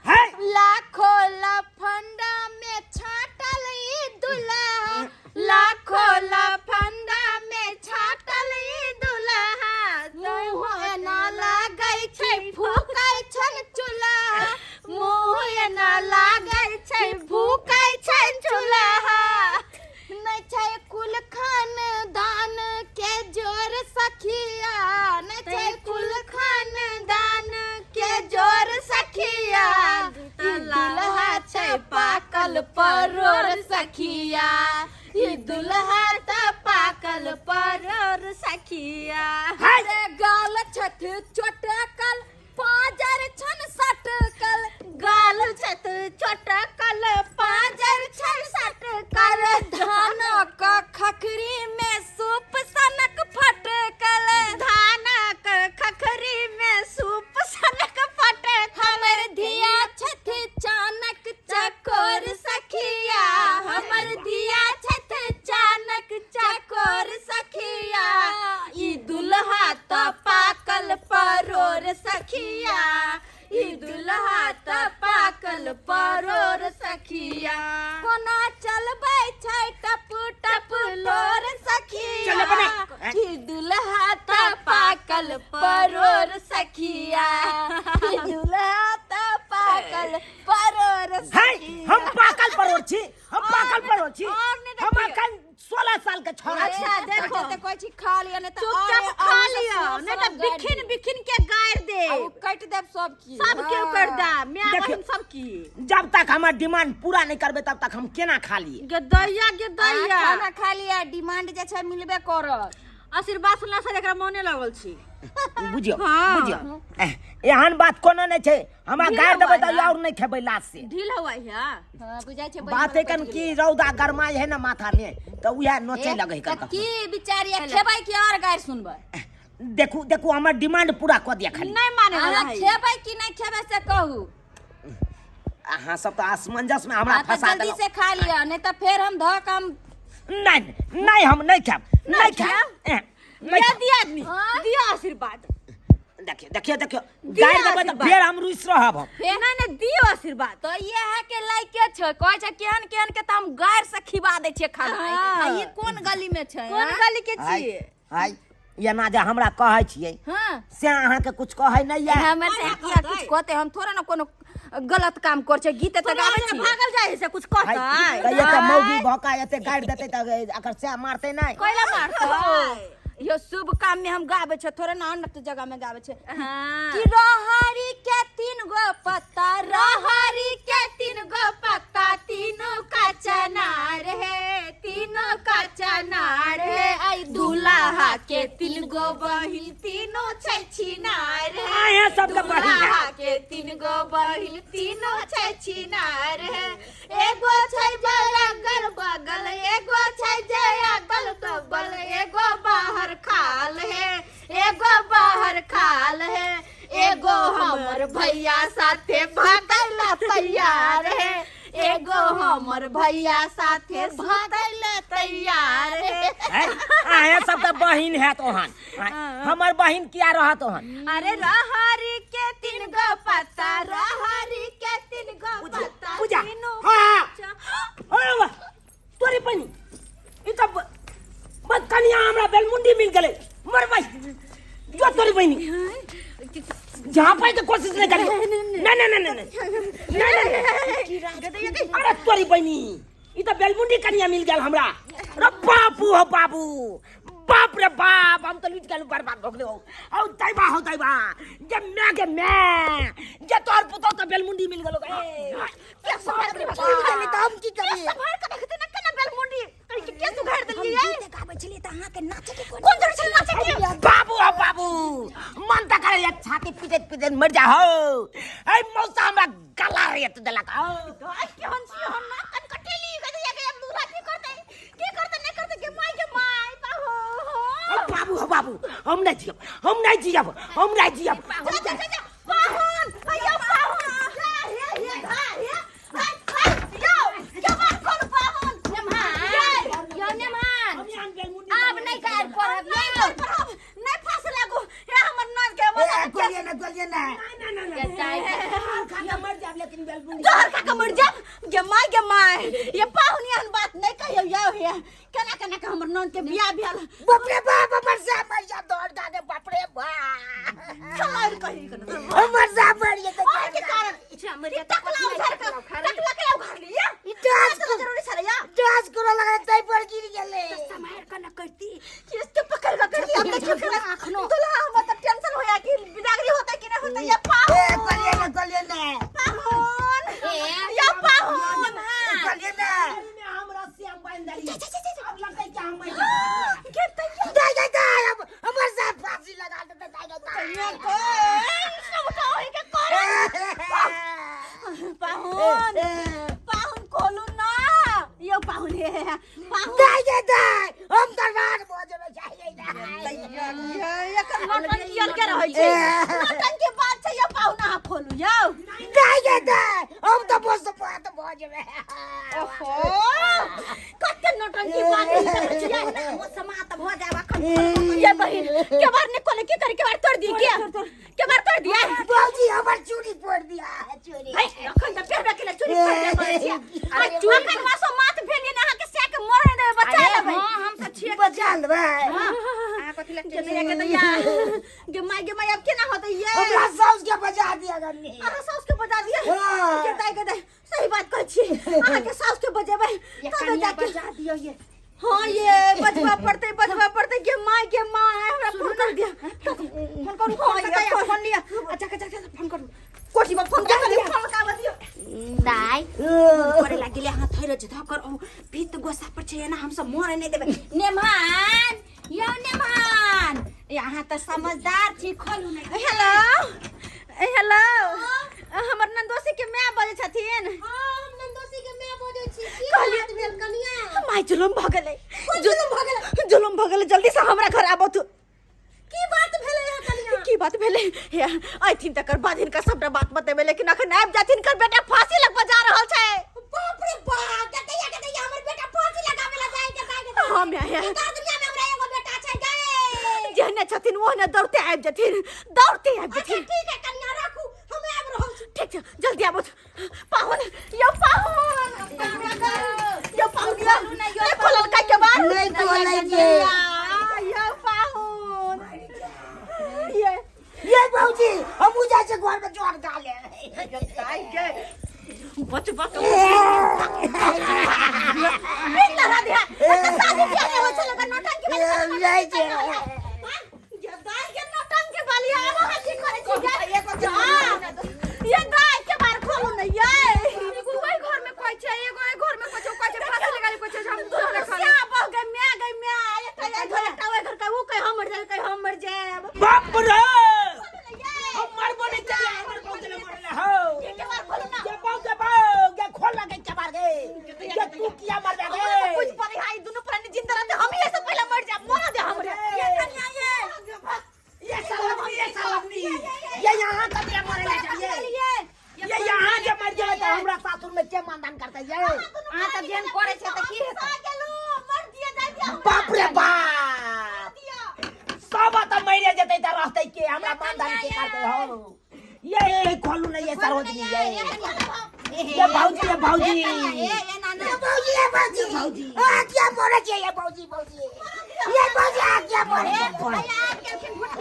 है। लाखो लफंडा में छाटल ई दुल्हा, लाखो लफंडा में छाटल ई दुल्हा, मुँह एना लागै छै फूकै छन चूल्हा, मुँह एना लागै छै फूकै छन चूल्हा, नहि छै कुल खानदान के जोर सखिया, नहि छै कुल खानदान के जोर सखिया, ई दुल्हा छै पाकल परोर सखिया, ई दुल्हा त पाकल परोर सखिया। रे गाल छथि चोटकल पाजर छन सटकल, गाल छथि चोटकल पाजर छन सटकल, धानक खखरी में सूप सनक फटकल, धानक खखरी में सूप सनक फटकल, हमर धिया छथि चानक चकोर सखिया, हमर धिया छथि चानक चकोर सखिया, ई दुल्हा त पाकल परोर सखिया, ई दुल्हा त पाकल परोर सखिया, कोना चलबै छै टप टप लोर सखिया, चल अपने। ई दुल्हा त पाकल परोर सखिया, ई दुल्हा त पाकल परोर है सखिया। हम पाकल परोर छी, हम पाकल परोर छी। और नहि हम देखियौ। अखन 16 साल के छोरा छी। अच्छा, देखो। तऽ कहै छी खा लिअ, नहि तऽ चुपचाप और- खा और लिअ, सब नहि तऽ सब गारि बिखिन देब। बिखिन के गारि दे। आ उ काटि देब सब की। सब केओ कर दा, माय देखियौ। बहिन सब की। जब तक हमर डिमांड पूरा नहीं करबे तब तक हम केना खा लिए? गेदैया गेदैया। अहाँ खाना खा लिअ, डिमांड जे छै मिलबे करत। आशीर्वाद सुनला से एकरा मोने लागल छी। बुझियौ। हाँ। बुझियौ, एहन बात कोनो नहि छै, हमरा ढील गारि देबै हवा तऽ है। और नहि खेबै लाज से। ढील हवा है। हाँ, बुझाइ छै बात बहिन एखन की रौदा गरमाइ है ने माथा में तऽ उएह नोचै लगै है। तऽ की विचार ये, खेबै कि और गारि सुनबै? देखू देखू, हमर डिमांड पूरा कऽ दिअ खाली। नहि माने वाला अहाँ है। खेबै कि नहि खेबै से कहू। अहाँ सब तऽ असमंजस में हमरा हाँ, तऽ फंसा जल्दी देलहुँ। से खा लिअ, नहि तऽ फेर हम धऽ कऽ हम नहीं नहीं, हम नहीं खायब, नहीं खायब, नहीं दिया खायब। दिया आदमी हाँ? दिया आशीर्वाद। देखियौ देखियौ देखियौ, दिया गारि देबै तऽ आशीर्वाद। फेर हम रुसि रहब हम। फेर नहि नहि, दियौ आशीर्वाद। तऽ इएह के लायके छै, कहै छै केहन केहन के तऽ हम गारि से खिबा दै छियै खाना। हाँ। आ ई कोन गली में छै? कोन हाँ? गली के हाय, छियै? हाय, एना जे हमरा कहै छियै हाँ से अहाँके कुछ कहै नहि यऽ। हमर से किया किछु कहतै? हम थोड़े ने कोनो गलत काम करै छियै, गीत तऽ गाबै थोड़ा छी। भागल जाइ से कुछ हाय, कहतै? तऽ एते मौगी भऽ कऽ एते गारि देतै तऽ एकर सएह मारतै नहि? कैला मारतै? यो शुभ काम में हम गाबै छियै, थोड़े ने अन्य जगह में गाबै छियै। हाँ। कि रहरी के तीन गो पत्ता, रहरी के तीन गो पत्ता, तीनों का चनार है, तीनों का चनार है, आई दुल्हा के तीन गो बहिन, तीनों छै छिनार है। अहें सबके बहिन है। दुल्हा के तीन गो बहिन, तीनों छै छिनार है, एगो छै जया गल बगल, एगो छै जया गल बगल, एगो बाहर खाल है, एगो बाहर खाल है, एगो हमर भैया साथे भागैला तैयार है। एगो हमर भैया साथे सुतै ले तैयार हे। हैं? अहें सब तऽ बहिन हैत ओहन। हैं? हमर बहिन किया रहत ओहन? अरे रहरी के तीन गो पत्ता, रहरी के तीन गो पत्ता, पूजा, तीनू हाँ। बच्चा। अरे वाह, तोरी बहिन ई तऽ बस कनिया हमरा बेलमुंडी मिल गेलै। मरबै जो तोरी बहिनी जहाँ पाए के कोशिश नहीं करियो। नहीं नहीं नहीं नहीं नहीं नहीं नहीं। अरे तोरी बहिनी ई तऽ बेलमुंडी कनिया मिल गेल हमरा। रे बापू हो बाबू, बाप रे बाप, हम तो लुटि गेलहुँ, बर्बाद भऽ गेलहुँ। हौ दैबा, हौ दैबा, जे my के my, जे तोहर पुतोह तऽ बेलमुंडी मिल गेलौ। ए के बाप रे सुधार बाप। तऽ हम की के करियै? सुधार के देखते ना केना बेलमुंडी के के सुधार देलियै? हम गीत गाबै छलियै तऽ अहाँके नाचै के कोन जरूरत छलै नाचै के? बाबू हो बाबू, मन तऽ करे छाती पीटैत पीटैत मरि जा हो। ऐ मौसा हमरा गला रेत देलक हो। दाइ केहन छी हम ना कनकटेली गदैया के अब दूल्हा की करतै, की करतै नहि करतै के माय के माय पाहो हो। ओ बाबू हो बाबू, हम नहि जियब, हम नहि जियब, हम नहि जियब। जा जा जा जा पाहुन अयो पाहुन, हे हे हे हा हे हाय हाय यो के बात कोन पाहुन नेमहान यो नेमहान, आब नहि गारि पढ़ब, नहि गारि पढ़ब, नहि फांस लागू हे हमर नन के ए, मत गोलिये ना, गोलिये ना। जहर खा के मर जाब गे माय गे माय। ये पाहुन एहन बात नहि कहियौ यौ। हे केना केना के हमर नन के बियाह भेल। बाप रे बाप, हमर से मर जा दौड़ गाने, बाप रे बाप, चल कही के हमर से मर जा। ओहि के कारण ई टकला उघार के, टकला के उघार लिया। ई डांस तो जरूरी छलै या डांस करऽ लगलै तै पर गिर गेलै। सम्हार कऽ न करती। किसके पकड़ के कर लिया? अब देखियो केना दुल्हा हमर तऽ टेंशन होया कि बिदागरी होतै कि नहि होतै। या ए पाहुन, गोलिये ना, गोलिये ना। पाहुन या पाहुन, गोलिये ना। के तैया दाइ दाइ दाइ, अब हमर से फांसी लगा देतै। दाइ दाइ दाइ। तैया के सबटा ओहि के कारण। पाहुन, पाहुन खोलू ना यौ पाहुन, हे हे हे पाहुन। दाइ दाइ दाइ, हम तऽ रात भऽ जेबै। जाइ दाइ। एकर नौटंकी अलगे रहै छै, नौटंकी बात छै यौ पाहुन, अहाँ खोलू यौ। दाइ दाइ दाइ, हम तऽ बस बात भऽ जेबै। ओहो, कते नौटंकी बात है, देखै छियै ना, ओ समात भऽ जायब अखन। ये बहिन के बार ने कोले की करे के बार तोड़ दी, के के बार तोड़ दिया? बाबूजी हमर चूड़ी फोड़ दिया, चूड़ी। है अखन तऽ पेरबे केले चूड़ी फोड़ दिया करै छियै। आ चूड़ी अखन मासो मात भेलियै ने अहाँके सै के मरने देबै, बचा अरे लेबै। हँ, हम तऽ छियै। बचा लेबै। अहाँ कथी लए के दैया, के दैया गे माय गे माय, अब केना होतै ये? हमरा साउस के बजा दिया गन्नी। अहाँ साउस के बजा दिया? हाँ। के दाइ के दाइ, सही बात कहै छी, अहाँके साउस के बजेबै ये तबे कनिया जाके बजा दियौ ये। हाँ ये बजबा पड़तै, बजबा पड़तै गे माय गे माय, हमरा फोन कर दिया, फोन करू, हाँ, फोन ये करू, फोन फोन लिअ। अच्छा अच्छा अच्छा, फोन करू। कोठी में फोन कर दिया, फोन लगा दियो। दाइ फोन करे लाग गेलै। अहाँ थोड़े जे धकर ओ भीत गोसा पर छै ना, हम सब मरे नहि देबै। नेमहान यौ नेमहान, ए अहाँ तऽ समझदार छी, खोलू ने। हेलो हेलो, हमर नंदोसी के my बजै छथिन? हाँ, हम नंदोसी के my बजै छी। की कहलियै- बात भेल कनिया? माय जुलुम भऽ गेलै, जुलुम भऽ गेलै, जुलुम भऽ गेलै। जल्दी से हमरा घर आबथु। की बात भेलै है कनिया? की बात भेलै हे, अयथिन तकर बाद हिनका सबटा बात बतेबै, लेकिन अखन आबि जाथिन, हिनकर बेटा फांसी लगबऽ जा रहल छै। बाप रे बाप, गदैया गदैया, हमर बेटा फांसी लगावे ला जाय के दाय के दाय। हाँ my, हे। का दुनिया में हमरा एगो बेटा छै गै। जेहने छथिन ओहने दौड़ते आबि जेथिन, दौड़ते आबि अच्छा जेथिन। ठीक है कनिया, राखू, हम आबि रहल छी। ठीक छै, जल्दी आबथु। पाहुन यौ, पाहुन यौ, पाहुन यौ, नहि खोलल का के बार? नहि खोलै छै। यौ पाहुन ये। ये बाबूजी, हमहूँ जाइ छियै घर में जोर गाले। दाइ के बचबा के बिन लगा दिया तऽ शादी बियाह नहि होइ छलै ओकर नौटंकी वाली। जाइ छै। ये दाइ के नौटंकी वाली, आब अहाँ की करै छी गे? जा। ये दाइ के बार खोलू ने ये। एगो ओहि घर में कहै छै, एगो ओहि घर में कहै छै, ओ कहै छै फांसी लगा ली, कहै छै हम दूल्हा दुनू रखल। श्याम भऽ गई my, गई my, एकटा एहि घर, एकटा ओहि घर के, ओ कहे हम मर जायब, कहे हम मर जायब। बाप रे, खोलू ने ये। हम मरबो नहीं चलिए, हमर बहुत चले मरले हो। के बार खोलू ना। ये बहुत दबाओ ये खोल लगे के मार गए, ये तू किया मरबे हमरा तऽ गे? बुझि पड़ै है, ई दुनू प्राणी जिंदा रहतै, हम ही एहिसँ पहिले मरि जायब, मरऽ दे हमरे। हेतै ये अहाँ सब जेहन करै छै तऽ की हेतै मर दिया जाय दिया बाप रे बाप सब तऽ मरि जेतै तऽ रहतै के हमरा मानधन के करतै हो ये खोलू ने ये सरोजनी ये ये भौजी ये भौजी ए नाना ये भौजी ये भौजी भौजी। आ क्या मरे छै ये भौजी भौजी ये भौजी आ क्या मरे छै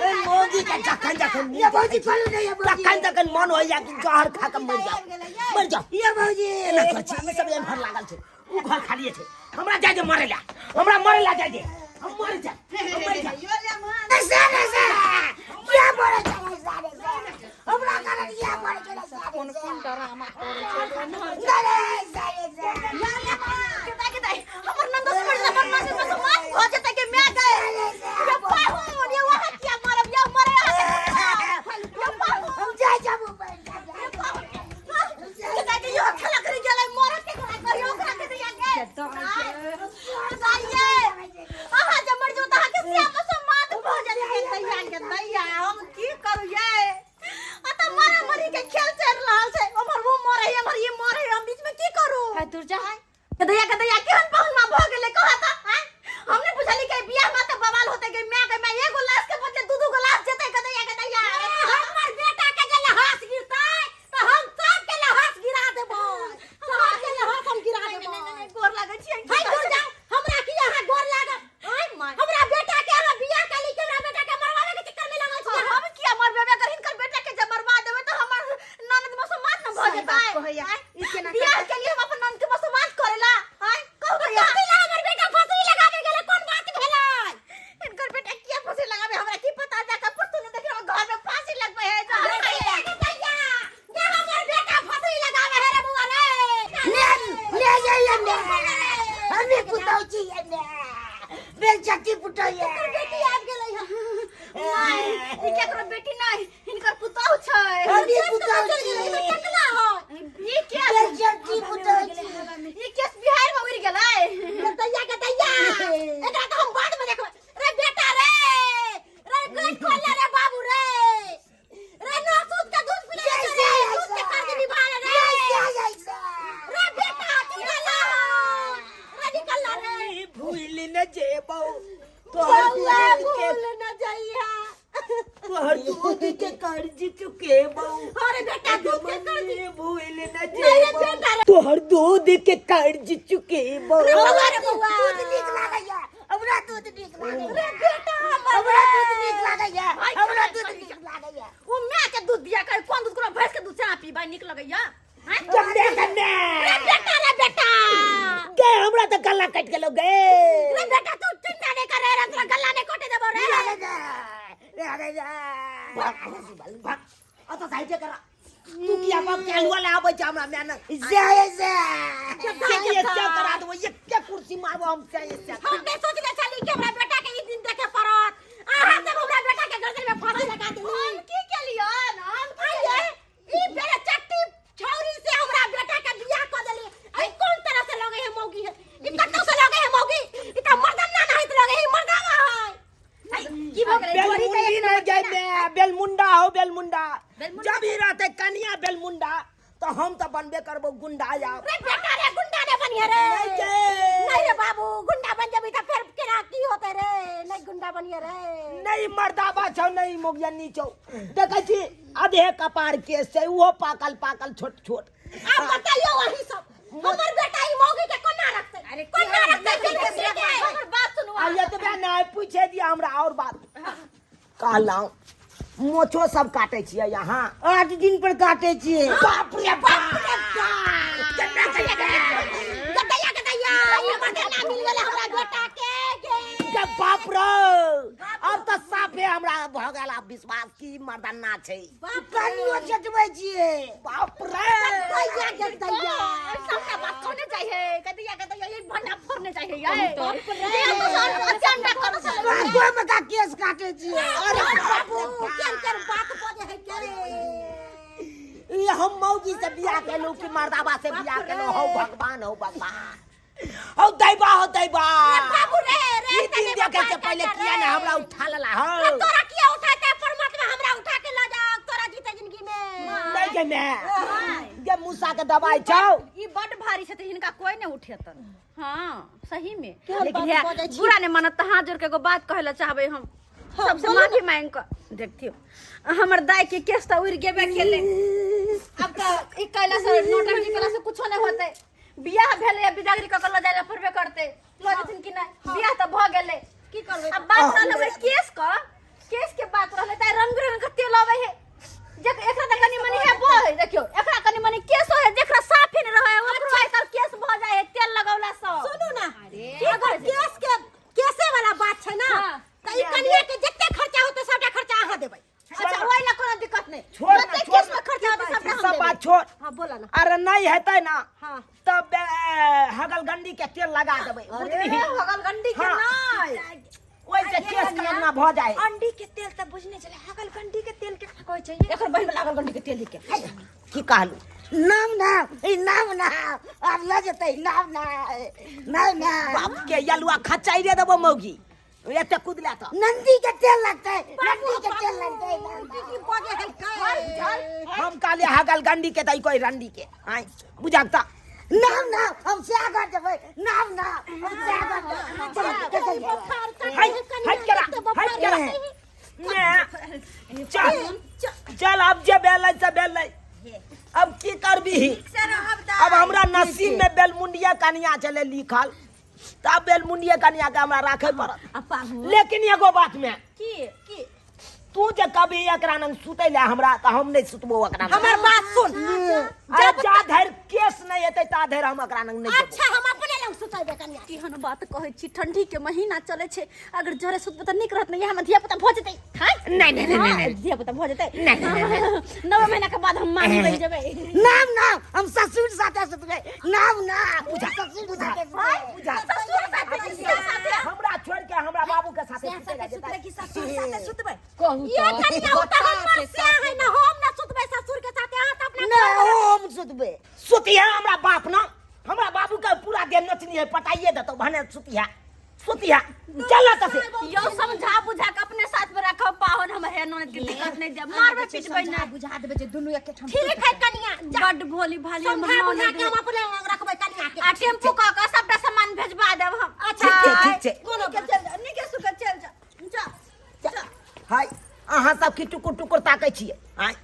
ए मोगी के जखन जखन ये भौजी खोलू ने ये भौजी तखन तखन मन होइया कि जहर खा के मरि जाओ मरि जाओ ये भौजी एना करै छै ई सब एम्हर लागल छै उ घर खालिए छै हमरा जाय दे मरे ला हमरा मरे ला जाय दे हम मर जाय हम मर जाय ऐसा ऐसा क्या मरे छै ऐसा ऐसा हमरा कारण क्या मरे छै ऐसा कोन कोन डरामा करै छै ऐसा ऐसा हमर नंदो से मर हमर नंदो से मार भऽ जेतै के my गए ये पाहुन ये वहाँ किया मरब ये मरे ये पाहुन हम जाय जाबू बैठ जा के के यो खेला करी गेलै मरत के कोना करियो ओकरा के दिया गे दाइये अहाँ जे मर जो त अहाँ के श्याम से मात भऽ जेतै दैया के दैया हम की करू ये आ त मारा मरी के खेल चल रहल छै उम्हर वो मरे एम्हर ई मरे हम बीच में की करू हाय दूर जा हाय गदैया गदैया केहन पहुनमा भऽ गेलै कह त आँय हम नहि बुझली के बियाह में त बवाल होते के my के my एगो लाश के बदले दू दू गो लाश जेतै गदैया गदैया हमर बेटा के जे लहास गिरतै त हम सब के लहास गिरा देबै सब के लहास हम गिरा देबै नहि गोर लागै छियै हाय दूर जाओ हमरा की अहाँ गोर लागत आँय my हमरा बेटा के अहाँ बियाह कैली के हमरा बेटा के मरवावे के चक्कर में लागल छी हम किया मरबेबे अगर हिनकर बेटा के जब मरवा देबै त हमर ननद मसोमात न भऽ सही बात जेतै कहैया। आँय? ई केना बियाह के लिए हम अपन ननद के मसोमात करेला आँय कहू भैया कथी ला हमर बेटा फांसी लगावे गेलै कोन बात भेलै हिनकर बेटा किया फांसी लगावे हमरा की पता जाकर पुस्तु ने देखियो घर में फांसी लगबै है जो अरे दैया गे हमर बेटा फांसी लगावे है रे बुआ रे ले ले जाइए ने हमें पुतौ छी ने बेलचट्टी पुतौ ये बेटी आबि गेलै हँ नहि ई केकरो बेटी नहि हिनकर पुतहु छै हमी पुतहु छी। टकला है ई केस बेलचट्टी पुतौ छी ई केस बिहार में उड़ि गेलै दैया के दैया एकरा तऽ हम बाद में देखबै रे बेटा रे रे गेट खोल ले रे बाबू रे रे ना सूद के दूध पिले रे दूध के कर्ज निभा ले रे रे बेटा निकल ला रे निकल ला रे भूल न जेबौ तोहर बउआ दूध के भूल न जइहा तोहर दूध के कर्ज चुकेबौ अरे बेटा दूध के कर्ज भूल न नहीं रे जेबौ बेटा रे तोहर दूध के कर्ज चुकेबौ रे बउआ रे बउआ दूध नीक लागैया हमरा दूध नीक लागैया रे बेटा हमरा दूध नीक लागैया हमरा दूध नीक लागैया ओ my के दूध दिया कर कोन दूध कोनो भैंस के दूध से अहाँ पीबा नीक लगैया आँय? गन्ने गन्ने रे बेटा रे बेटा गे हमरा तऽ गला कटि गेलौ गे रे बेटा तू चिंता नहीं कर रे तोरा गला नहीं कटे देबो रे भाग अतऽ साइडे करा तू किया बाप के हलुआ ले आबै छै हमरा माय जय जय से से करा देबो एके कुर्सी मारबो हम से से हम नहीं सोचले छली कि हमरा बेटा के ई दिन देखे पड़त अहाँ सब हमरा बेटा के गर्दन में फांसी लगा देली हम की केलियन हम की आइए ई बेरे चट्टी छौरी से हमरा बेटा के बियाह क देली आई कोन तरह से लगे है मौगी है ई कतौ से लगे है मौगी ई त मर्दाना नहीं लगे है मर्दाना है आई, की भऽ गेलै जोड़ी तऽ बेलमुंडी एक नहीं नंबर गई मैं बेलमुंडा हो बेलमुंडा बेलमुंडा? जब ही रहते कनिया बेलमुंडा तो हम तो बनबे करबो गुंडा यार रे बेटा रे गुंडा ने बनिहे रे नहीं गे। नहीं रे बाबू गुंडा बन जबी त फिर केना की होते रे नहीं गुंडा बनिहे रे नहीं मर्दाबा छौ नहीं मोगियनी छौ देखै छी आधे कपार केस छै ओहो पाकल पाकल छोट छोट आप बताइयो वही सब हमर बेटा ई मौगी के कोना रखते अरे कोना रखते केलियन? हमर बात सुनू आ एतबे नहि पूछे दिया हमरा और बात कहलहुँ मोछो सब काटै छियै यहाँ 8 दिन पर काटे छियै बाप रे बाप केना गदैया गदैया ई मर्दाना मिल गेलै हमरा बेटा के गे के बाप रे अब तऽ साफे हमरा भऽ गेल आब विश्वास की मर्दाना छै पानियो चटबै छियै बाप रे गदैया गदैया सबटा बात कहने चाहिए गदैया गदैया ये भंडा फोड़ने चाहिए ये बाप रे ये तो सर अचंडा करो सर बाप में का केस काटे छियै अरे बाप रे केन केन बात बजे है के ई हम मौगी से बियाह केलहुँ कि मर्दाबा से बियाह केलहुँ हौ भगवान हौ भगवान हौ दैबा हौ दैबा बाबू रे रे ई दिन देखे से पहिले किया ने हमरा उठा लेला हौ तोरा किया उठाते परमात्मा हमरा उठा के ल जाओ तोरा जीते जिंदगी में नहीं गे मैं गे मूसा के दवाई छौ ई बड भारी भारी छथिन, हिनका कोई नहीं उठेतन। हाँ सही में। केहन लेकिन बात हे, बजै छी? बुरा नहीं मानत तऽ हाथ जोड़ के एगो बात कहै लए चाहबै हम। हाँ, सबसे बोलू ना। माफी मांग कऽ देखतियौ, हमर दाई के केस तऽ उड़ि गेबे केलै। अब तऽ ई कैला से, नौटंकी कैला से कुछो नहीं होतै। बियाह भेलै, बिदागरी कऽ के लऽ जाइ लए पड़बे करतै। लऽ जेथिन कि नहि? बियाह तऽ भऽ गेलै, की करबै? अब बात रहलै ओहि केस क, केस के बात रहलै त रंग बिरंग के तेल आबै है जे एकरा त कनी मनी है बो है। देखियो, एकरा कनी मनी केस है, जेकरा साफे नहीं रहे ओकरो आइ काल्हि केस भ जाय है तेल लगौला से। सुनू ना, की अगर कहै छै? केस के केसे वाला बात छै ना, हाँ। तऽ ई कनिया के जते खर्चा होतै सबटा खर्चा अहाँ देबै। अच्छा, ओहि ला कोनो दिक्कत नहीं। छोड़ ना, जते छोड़ केस ना। में खर्चा होतै सबटा हम सब देबै। बात छोड़। हाँ, बोला ना। अरे नहीं हेतै ना, हाँ। तब हगलगंडी के तेल लगा देबै, बुझलिही? हगलगंडी के? हाँ। नहीं। ओहिसे केस कन्ना भऽ जाए। अंडी के तेल तऽ बुझने छलै, हगलगंडी के तेल के कहै छै? एकर बहिन वाला हगलगंडी के तेल के। की कहलू? नाम ना, ई नाम ना, आब लऽ जेतै। नाम ना, नाम ना। बाप के यलुआ खचाई दे देबो मौगी, एते कुदला तऽ। नंदी के तेल लगतै, नंदी के तेल लगतै। की की बजे है कै? हम कहलियै हगलगंडी के तऽ ई कोई रंडी के आय बुझाक तऽ। नाम ना, हम से आगा जेबै। नाम ना, हम से आगा जेबै। हट हट करा, हट करा ने। चल चल, अब जे भेलै से भेलै, अब की करबी? अब हमरा नसीब में बेलमुंडिया कनिया छलै लिखल, तऽ आब बेलमुंडिया कनिया के हमरा राखे पड़त। लेकिन एगो बात में की की? तू जे कभी एकरा नंग सुतै ले हमरा तऽ हम नहि सुतबो ओकरा नंग। हमर बात सुन। अरे जा धरि केस नहि एतै ता धरि हम ओकरा नंग नहि जेबो। अच्छा, हम अपने लग सुतेबै कनिया। केहन बात कहै छी? ठंडी के महीना चलै छै, अगर जरे सुतबै तऽ नीक रहत ने? यहाँ धिया पुता भऽ जेतै। हाय, नहि नहि नहि नहि। धिया पुता भऽ जेतै। नहि, नहि, नहि। 9 महीना के बाद हम मामी बनि जेबै। नाम ना, हम ससुर साथे सुतबै। नाम ना, ससुर साथे सुतबै। बुझा। ससुर साथे कि सिया साथे? हमरा छोड़ के हमरा बाबू के साथे सुतै लए सुतबै जेतै? कि ससुर साथे सुतबै? कहू। ये तऽ कनिया, ओ तऽ हमर से है ना, हम ना सुतबै ससुर के साथे, अहाँ तऽ अपना ना, हम सुतबै। सुतिहे हमरा बाप ना, हमरा बाबू के पूरा देह नचनी है, पटाइए देतौ भने। सुतिहे, सुतिहे, चल ना तसे। यौ, समझा बुझा के अपने साथ में राखब पाहुन। हम हे ननद के दिक्कत नहीं देब, मारबै पिटबै समझा नहीं। बुझा देबै जे दुनू एके ठाम। ठीक है कनिया, जा। बड भोली भाली हमर समझा बुझा ननद के हम अपने लग रखबै कनिया के। आ टेम्पू कऽ के सबटा सामान भेजवा देब हम। अच्छा। ठीक छै, ठीक छै। कोनो नीके चल जा, नीके सुखे चल जा, जा जा। हाय, अहाँ सब की टुकुर टुकुर ताकै छियै? आँय,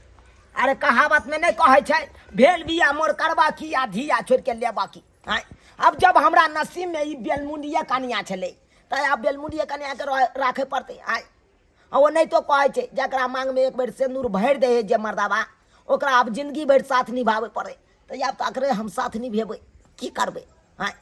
अरे कहावत में नहि कहै छै, भेल बिया मोर करबा की आ धिया छोड़ि के लेबा की? आँय, अब जब हमरा नसीब में ई बेलमुंडिया कनिया छलै तऽ आब बेलमुंडिया कनिया के राखै पड़तै। आँय, आ ओ नहि तो कहै छै, जकरा मांग में एक बेर सिन्दूर भरि दै है जे मर्दाबा, ओकरा आब जिंदगी भरि साथ निभाबै पड़ै। तऽ आब तऽ अकरे हम साथ निभेबै, की करबै? आँय।